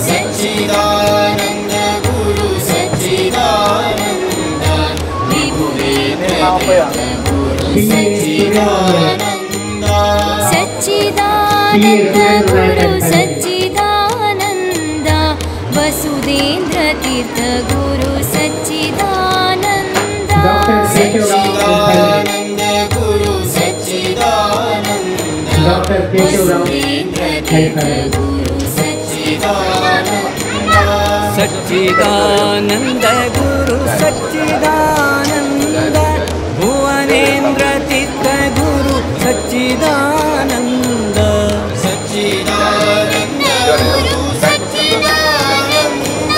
सच्चिदानंद गुरु सच्चिदानंद विबुधेंद्र तीर्थ गुरु सच्चिदानंद सच्चिदानंद गुरु सच्चिदानंद वसुदेंद्र तीर्थ गुरु सच्चिदानंद सच्चिदानंद गुरु सच्चिदानंद वसुदेंद्र तीर्थ गुरु सच्चिदानंद सच्चिदानंद गुरु सच्चिदानंद भुवनेन्द्र तीर्थ गुरु सच्चिदानंद सच्चिदानंद गुरु सच्चिदानंद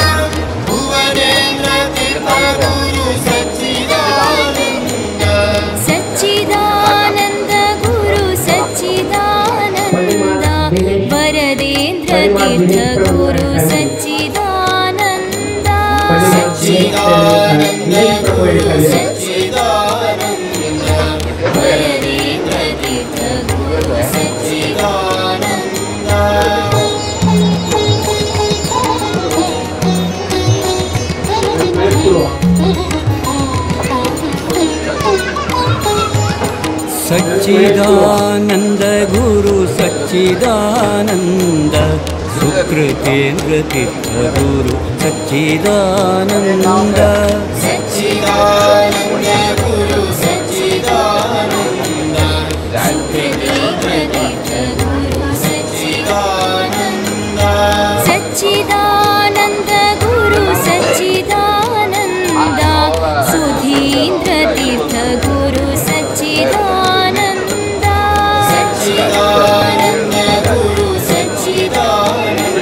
भुवनेन्द्र तीर्थ गुरु सच्चिदानंद सच्चिदानंद गुरु सच्चिदानंद सच्चिदानंद गुरु सच्चिदानंद वरेन्द्र तीर्थ गुरु सच्चिदानंद। सच्चिदानंद गुरु सच्चिदानंद सुकृतेन्द्र तीर्थ गुरु सच्चिदानंद। सच्चिदानंद गुरु सच्चिदानंद सुकृतेन्द्र तीर्थ गुरु सच्चिदानंद। सच्चिदानंद गुरु सच्चिदानंद सुधीन्द्र तीर्थ गुरु सच्चिदानंद। सच्चिदानंद गुरु सच्चिदानंद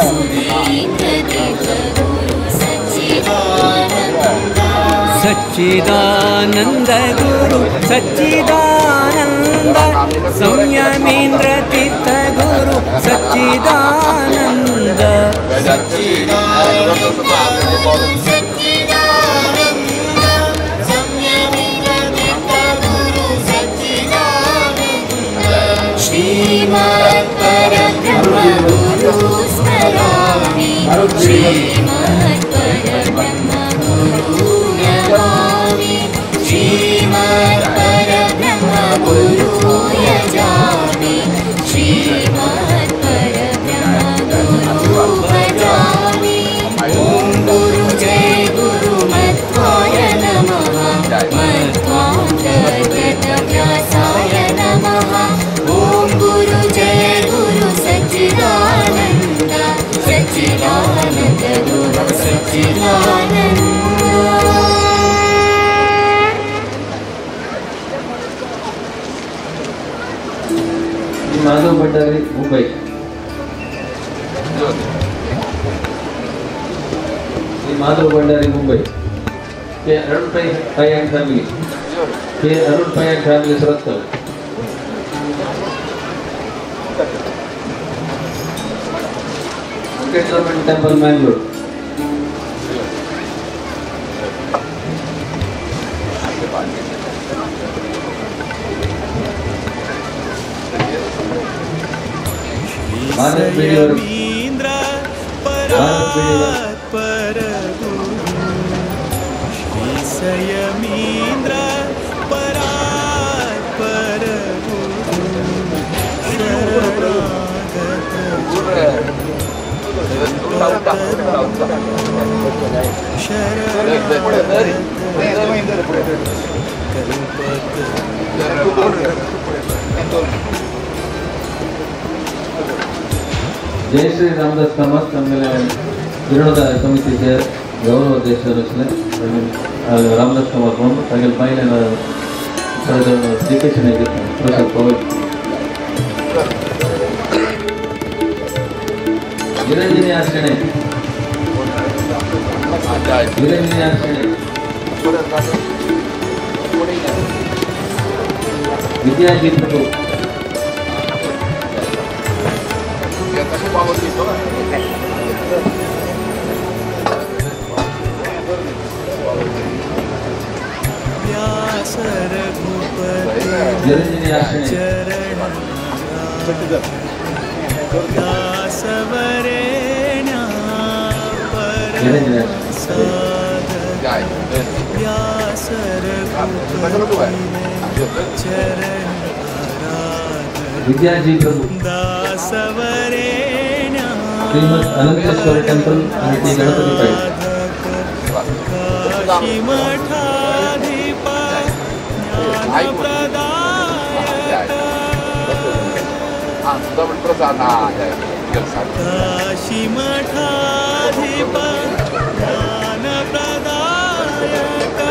सुधीन्द्र तीर्थ गुरु सच्चिदानंद। सच्चिदानंद गुरु सच्चिदानंद संयमेन्द्र तीर्थ गुरु सच्चिदानंद। सच्चिदानंद गुरु सच्चिदानंद संयमेन्द्र तीर्थ गुरु सच्चिदानंद। श्रीमत् परब्रह्म गुरु स्मरामि श्रीमत् परब्रह्म गुरु नमामि श्रीमत् परब्रह्म गुरु यजामि श्रीमत् परब्रह्म गुरु भजामि। ॐ गुरु जय गुरु मध्वाय नमः मध्वान्तर्गतव्यासाय नमः। ॐ गुरु जय गुरु सच्चिदानंद सच्चिदानंद गुरु सच्चिदानंद। Madhav Bhandari Mumbai. Shri Madhav Bhandari Mumbai. K Arun Pai Pai and family. K Arun Pai and family Surathkal. Venkataraman temple Mangalore. Bharat Bidiyavaru Bharat Bidiyavaru Sri Sayamendra Paratpara Jai Shri Ramdas Kamath ಆಮೇಲೆ ವಿರೋಧ ಸಮಿತಿ ಗೌರವ ಅಧ್ಯಕ್ಷರು Ramdas cometh ಬಂದು ಹಾಗೆ ಪೈಲೆ ಶ್ರೀಕೃಷ್ಣ ನಿರಂಜನಿ ಆಚರಣೆ ನಿರಂಜನಿ ಆಚರಣೆ ವಿದ್ಯಾಜಿ ಪ್ರಭು ನಿರಂಜನಿ ಆಚರಣೆ Vidyaji Prabhu Shrimad Ananteshwara temple आणि टी गणपती पाहिजे.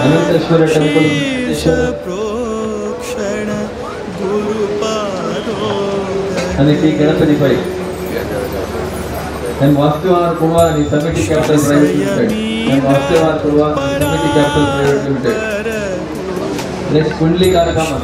अनंतेश्वर टेम्पल आणि टी गणपती पाहिजे. And Vasudev Kurwa आणि Samiti capital private limited. And Vasudev Kurwa Samiti capital private limited. Next Kundli Kama.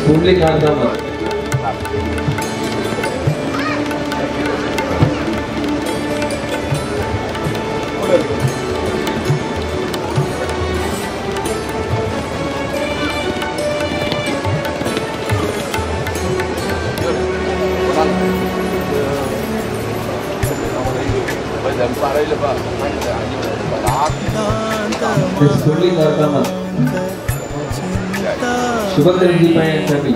Pundalik Kamath. Pundalik Kamath. Shubhakaran Pai and family.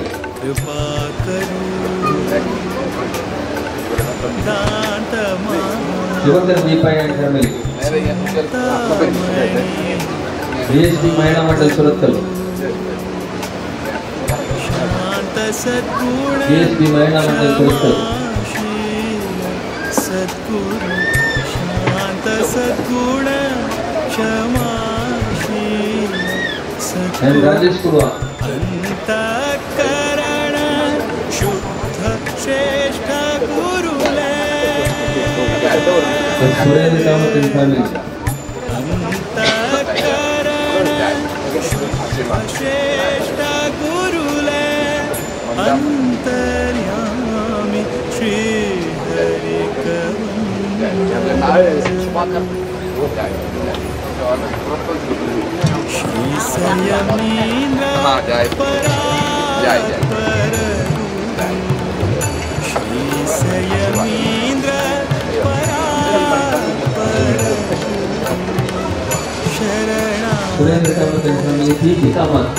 Shubhakaran Pai and family. VHP Mahila Mandal Surathkal. VHP Mahila Mandal Surathkal. And Rajesh Kurwa. अंतःकरण शुद्ध श्रेष्ठ गुरुले. Surendra Kamath and family. अंतःकरण शुद्ध श्रेष्ठ गुरुले. अंतर्यामी Shri Hari Shri संयमीन्द्र परात्पर Shri संयमीन्द्र परात्पर शरणा Surendra Kamath and family. P.G. Kamath.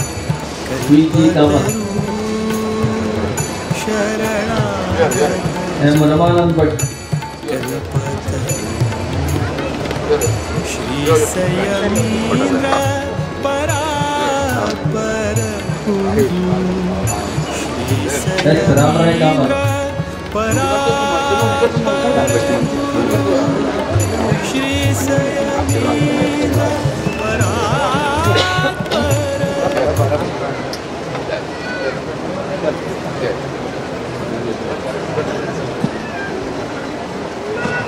P.G. Kamath. शरणा M. Ramanand Bhatt. Shri Sanyamendra परात्पर Shri संयमीन्द्र परात्पर Shri संयमीन्द्र परात्पर.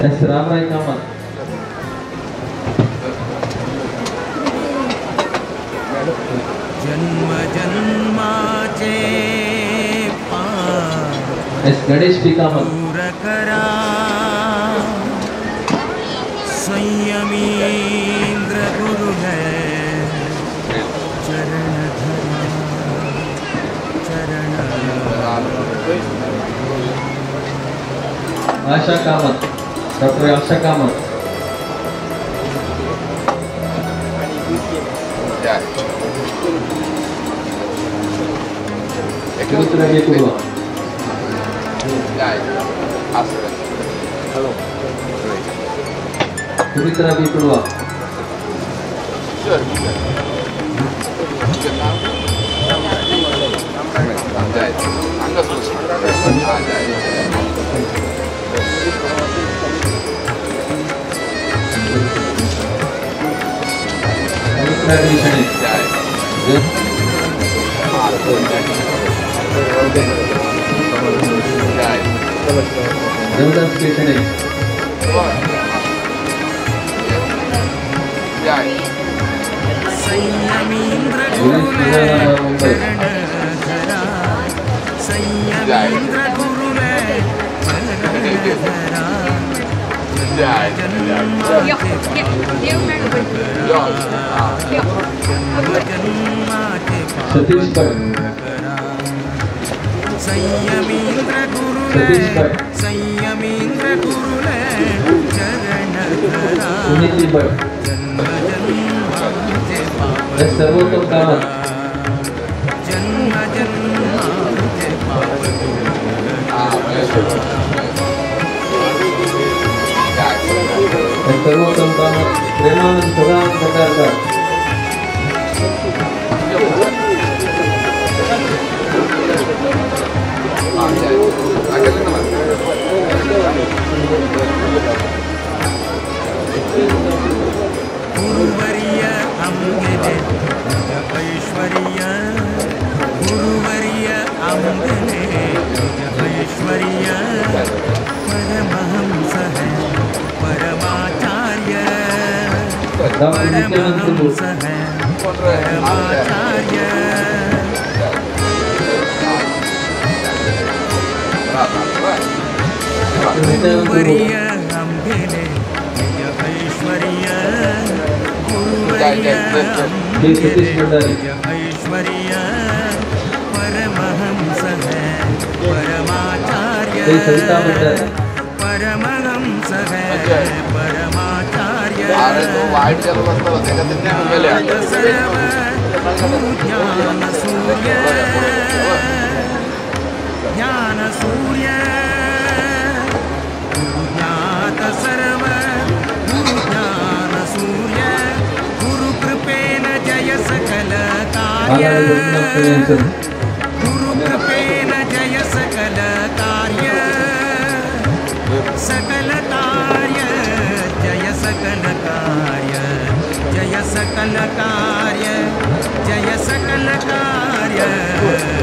S. Ramrai Kamath. जन्म जन्माचे पाप S. Ganesh P. Kamath. दूर करा संयमीन्द्र गुरु है चरण धरा चरण. Asha Kamath. Dr. Asha Kamath. Sumitra K. Kurwa. Sumitra B. Kurwa. Sumitra B. Shani. Devadas K. Shani. Sanyamendra गुरु चरण धरा संयमीन्द्र गुरु चरण धरा सतीश भट्ट. संयमीन्द्र गुरु सतीश भट्ट. संयमीन्द्र गुरु चरण धरा सुनीति भट्ट. जन्म जन्माचे पाप एस. सर्वोत्तम कामत. जन्म जन्माचे पाप एस. सर्वोत्तम कामत. प्रेमानंद सदानंद भंडारकर. गुरुवर्य अंगने ऐश्वर्य गुरुवर्य अंगने डॉक्टर नित्यानंद प्रभु, परमहंस है परमाचार्य। नित्यानंद प्रभु, गुरुवर्य अंबेले जय ऐश्वर्य, गुरुवर्य श्री सतीश भंडारी, जय ऐश्वर्य, परमहंस है परमाचार्य, श्री सविता भंडारी, परमहंस है परमाचार्य। अरे तो वाईट चालू असतो तेका तितने गेले सर्व ज्ञान सूर्य, ज्ञान सूर्य, गुरु ज्ञात सर्व गुरु ज्ञान सूर्य, गुरु कृपेन जय सकल कार्य, बालाजी गोपीनाथ प्रियंकर, गुरु कृपेन जय सकल कार्य, सकल कार्य जय सकल कार्य, जय सकल कार्य, जय सकल कार्य।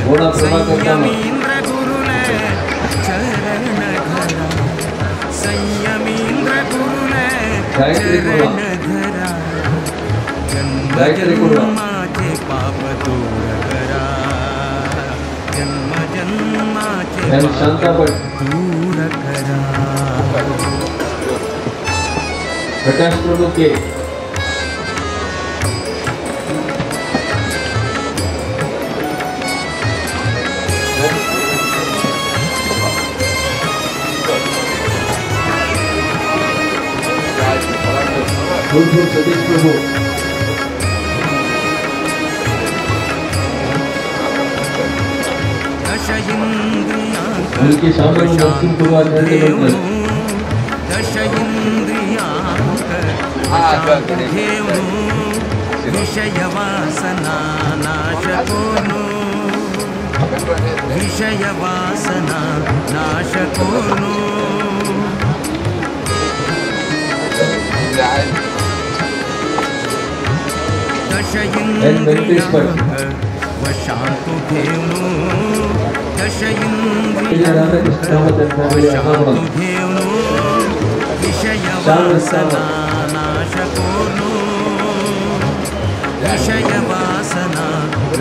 गोडा प्रभाकर कामत, संयमींद्र गुरुले चरण धरा, संयमींद्र गुरुले गायत्री कुर्वा, चरण धरा, जन्म गायत्री कुर्वा, जन्माचे पाप दूर करा, जन्म जन्माचे एम शांता पाप भट, दूर करा। प्रकाश प्रभु के, गुरुपुर सतीश प्रभु, दश इंद्रियांक उनके शामल नरसिंह पूर्वाचार्य मंडल, दश इंद्रियांक घेऊन, विषय वासना नाश कोनु, विषय वासना नाश कोनु। दश एन वेंकटेश भट, वशांतु घेऊन, दश Shri Radhakrishna Kamath and family, वशांतु Ernakulam, घेऊन, विषय श्याम वासना नाश कोनु, विषय वासना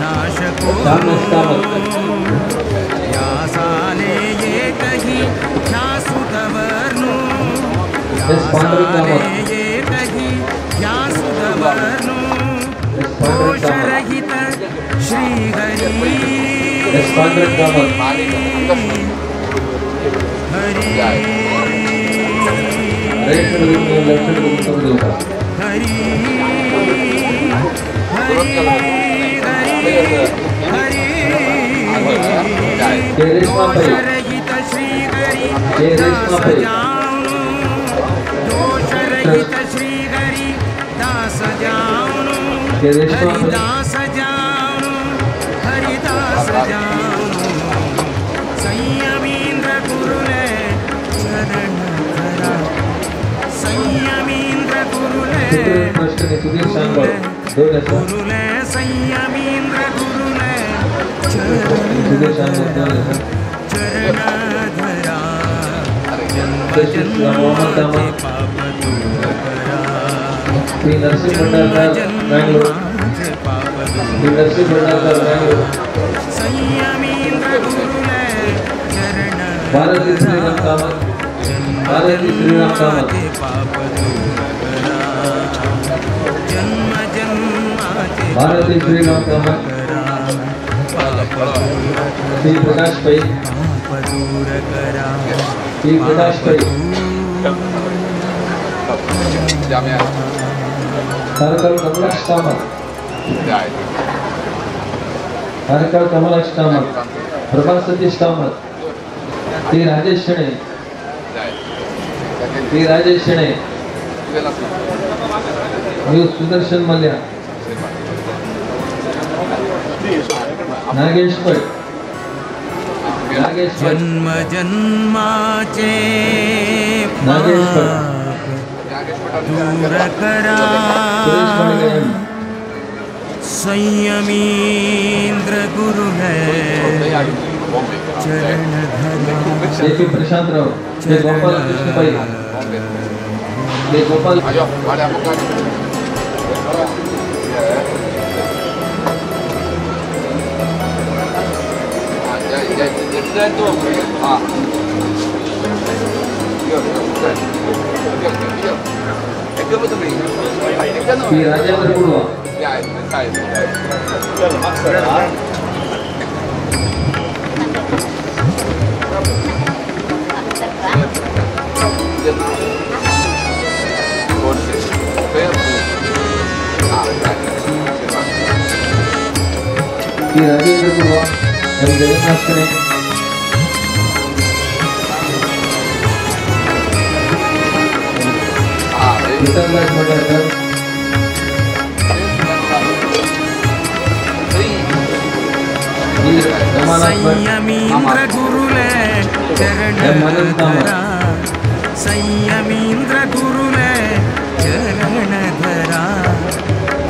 नाश श्याम कोनु। एस कामत, यासाले एकही ध्यासुतवर्णु, एस पांडुरंग यासाले कामत, एकही ध्यासुतवर्णु, एस पांडुरंग कामत, दोषरहित श्रीहरी एस पांडुरंग कामत, हरी रेशन लक्षण उत्तर दिवसा, हरी हरी हरी हरी। के रेशमा पै, दोषरहित श्रीहरी के रेशमा दास पै, जाऊनु, दोषरहित श्रीहरी दास जाऊनु, के रेशमा पै, हरिदास जाऊनु, हरिदास जाऊनु। संयमींद्र गुरुले चरण धरा, संयमींद्र गुरुले चित्र ट्रस्ट सुधीर शानबाग, दोन आसा, गुरुले संयमींद्र गुरुले सुधीर शानबाग दोन आसा, चरण धरा, तशीच मोहम्मद कामत, पाप दूर करा, श्री नरसिंह भंडारकर बँगलोर, जन्माचे पाप दूर श्री नरसिंह भंडारकर बँगलोर, संयमींद्र गुरुले चरण भारती श्रीराम कामत, भारती श्रीराम कामत, जन्माचे पाप दूर करा, जन्म जन्माचे भारती श्रीराम कामत, करा, पाप दूर श्री प्रकाश पै, पाप दूर करा, Shri Prakash Pai, Tarkal Kamalaksha Kamat, Tarkal Kamalaksha Kamat, Prabha Satish Kamat, T Rajesh Shenoy, T Rajesh Shenoy, news Sudarshan Mallya, Nagesh Bhat, Nagesh Bhat, जन्म जन्माचे नागेश भट, पाप दूर करा, सुरेश मणिगयन, संयमींद्र गुरु है चरण धरा, J P Prashant Rao, J Gopal Krishna Pai, J Gopal P Rajendra Kudva. P Rajendra Kudva, M Jagannath Kane. Vithaldas Bhattankar. Sanyamindra गुरुले चरण धरा, संयमींद्र गुरुले चरण धरा,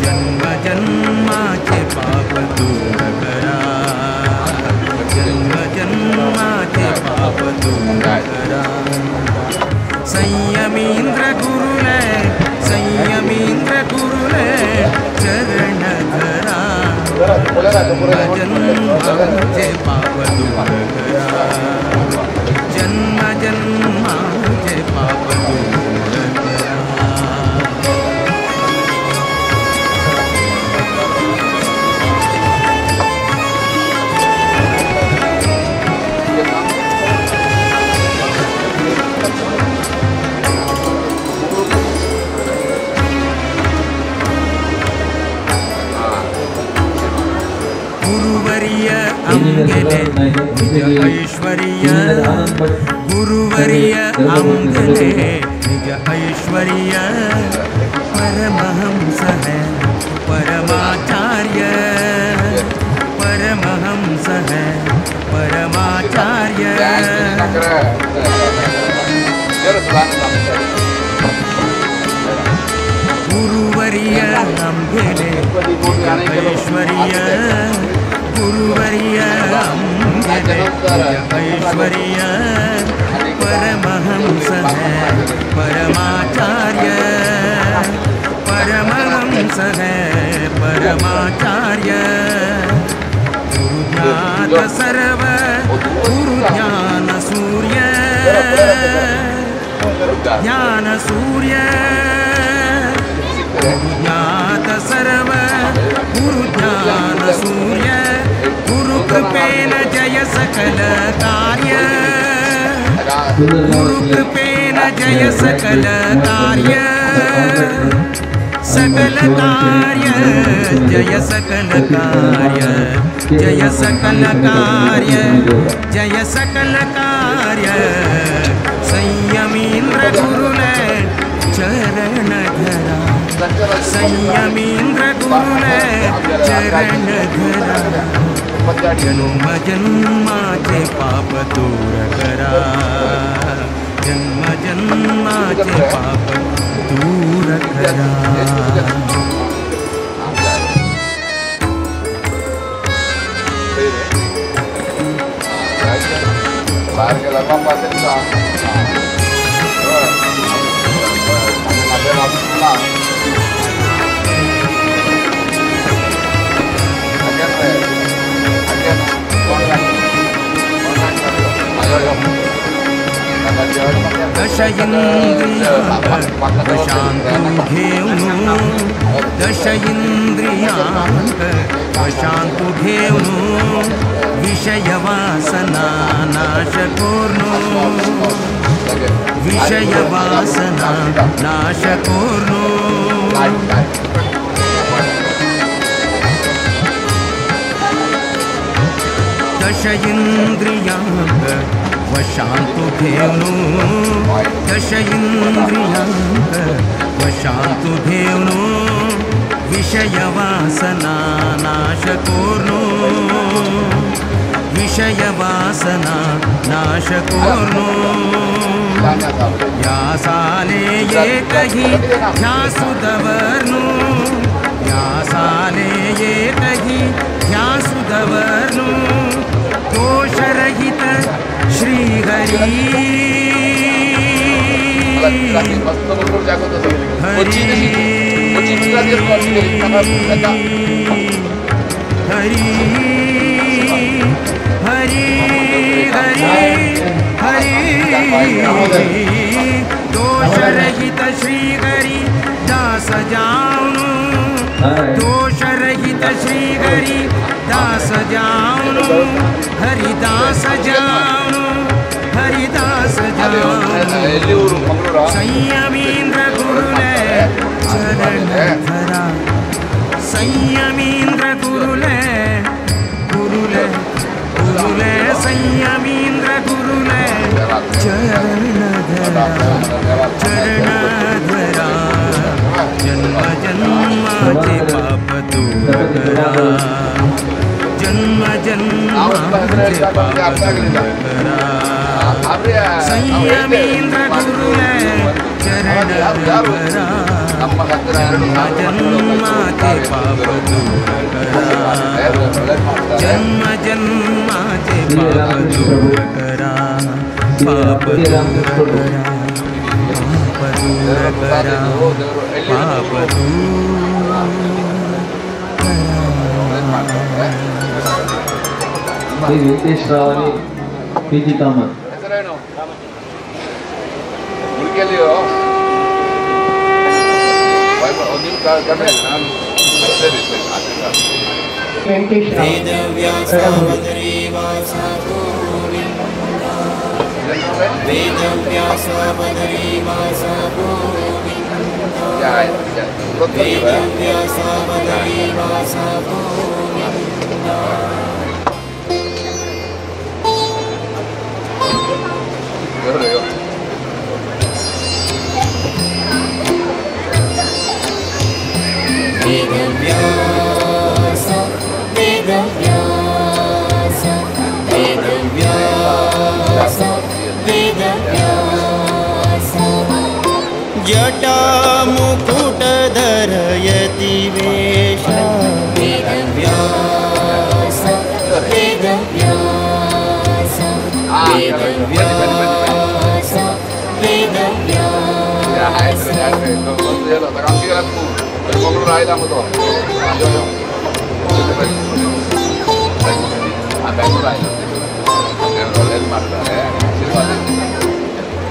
जन्म जन्माचे पाप दूर करा, जन्म जन्माचे पाप दूर करा। संयमींद्र गुरुले, संयमींद्र गुरुले चरण धरा, जन्म जन्माचे पाप दूर करा, जन्म जन्माचे पाप दूर करा। गुरुवर्य अंगले निज ऐश्वर्य, गुरुवर्य अंगले निज ऐश्वर्य, परमहंस है परमाचार्य, परमहंस है परमाचार्य। गुरुवर्य अंगले निज ऐश्वर्य, गुरुवर्य अंगले निज ऐश्वर्य, परमहंस है परमाचार्य, परमहंस है परमाचार्य। गुरु ज्ञात सर्व, गुरु ज्ञान सूर्य, ज्ञान सूर्य, गुरु ज्ञात सर्व, गुरु ज्ञान सूर्य, गुरु कृपेन जय सकल कार्य, गुरु कृपेन जय सकल कार्य, सकल कार्य जय सकल कार्य, जय सकल कार्य, जय सकल कार्य। संयमींद्र गुरुले चरण धरा, संयमींद्र गुरुले चरण धरा, जन्म जन्माचे पाप दूर करा, जन्म जन्माचे पाप दूर करा। दश इंद्रियांक वशांतु घेऊन, दश इंद्रियांक वशांतु घेऊन, विषय वासना नाश करून, विषय वासना नाश करून। दश इंद्रियांक वशांतु घेऊन, दश इंद्रियांक वशांतु घेऊन, विषय वासना नाश करून, विषय वासना नाश करून। यासाले एकही ध्यासु दवर्नु, यासाले एकही ध्यासु दवर्नु, दोषरहित श्री हरी हरी हरी हरी श्री हरि दास जाणू हरिदास जाणू हरिदास जाणू संयमींद्र गुरुले चरण धरा संयमींद्र गुरुले गुरुले गुरुले संयमींद्र गुरुले चरण धरा चरण धरा जन्म जन्माचे पाप दूर करा जन्म जन्माचे पाप दूर करा संयमींद्र गुरुले चरण धरा जन्म जन्माचे पाप दूर करा जन्म जन्माचे पाप दूर करा पाप दूर करा पाप दूर करा पाप दूर करा. ಶ್ರೀ ವೆಂಕಟೇಶ್ ರಾವ್ आणि ಪಿ ಜಿ ಕಾಮತ್. ವೆಂಕಟೇಶ್ ರಾವ್ वेदव्यास वेदव्यास वेदव्यास वेदव्यास जटा मुकुट धरयति वेश वेदव्यास वेदव्यास वेदव्यास वेदव्यास.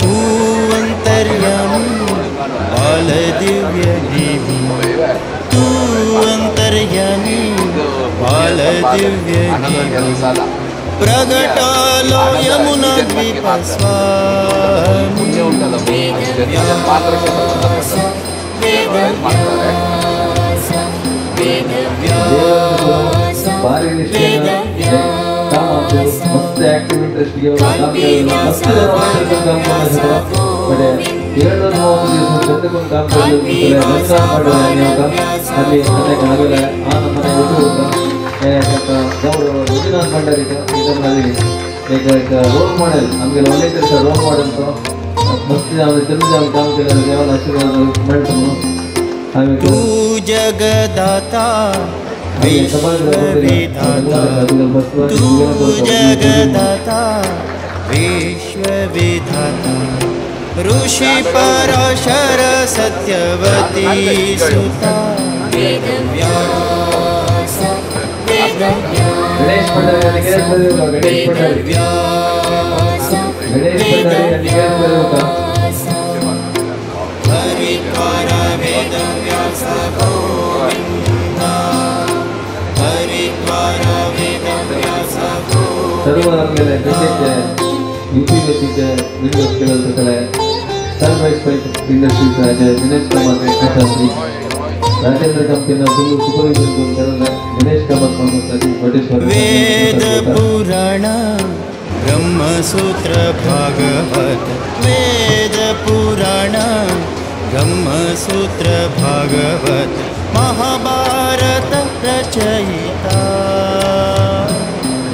तू अंतर्यामी बाल दिव्य देवी तू अंतर्यामी बाल दिव्य देवी प्रगटालो यमुना द्वीप स्वामी. वेदव्यास वेदव्यास वेदव्यास वेदव्यास ಮಸ್ತ್ ಆಕ್ಟಿವ್ ಇಂಟ್ರೆಸ್ಟ್ ಅಲ್ಲಿ ಆ ನಮ್ಮನೆ ಮಂಜುನಾಥ್ ಭಂಡಾರಿ ಇದರಲ್ಲಿ ರೋಲ್ ಮಾಡೆಲ್ ನಮಗೆ ಒಳ್ಳೆ ಕೆಲಸ ರೋಲ್ ಮಾಡೆಲ್ ಮಸ್ತ್ ಚಂದ್ರ ಕಾಮ ದೇವನ ಆಶೀರ್ವಾದ ಮಾಡ್ಕೊಂಡು तू जगदाता विश्वविधाता तू जगदाता विश्वविधाता ऋषि पराशर सत्यवती सुता. वेदव्यास वेदव्यास वेदव्यास वेदव्यास हरिद्वार वेदव्यास गोविंद हरिद्वार वेदव्यास गोविंद. ಸರ್ವ ನಮಗೆ ಯು ಪಿ ಬೇಸಿಕ್ ವಿಂಡೋಸ್ ಕೇಳಲ್ಪಟ್ಟರೆ sunrise pipe industries Dinesh Kamat Shastri Rajendra ಕಂಪನಿಯ ಫುಲ್ ಸೂಪರ್ವೈಸರ್ ದಿನೇಶ್ ಕಾಮತ್ ಕೋಟೇಶ್ವರ. ವೇದ ಪುರಾಣ ಬ್ರಹ್ಮಸೂತ್ರ ಭಾಗವತ ವೇದ ಪುರಾಣ ಬ್ರಹ್ಮಸೂತ್ರ ಭಾಗವತ ಮಹಾಭಾರತ ರಚಯಿತ.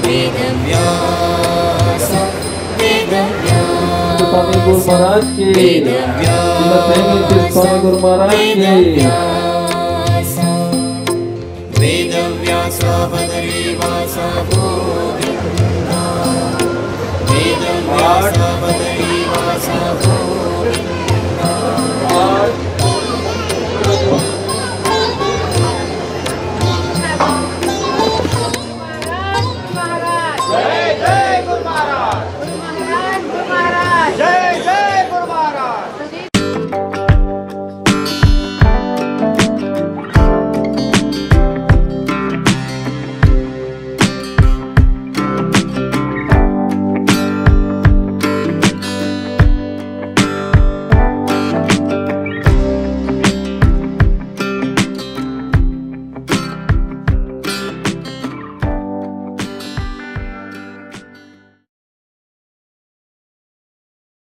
वेदव्यास वेदव्यास स्वामी गुरु महाराज की स्वामी गुरु महाराज की. वेदव्यास वेदव्यास बदरीवास गोविंद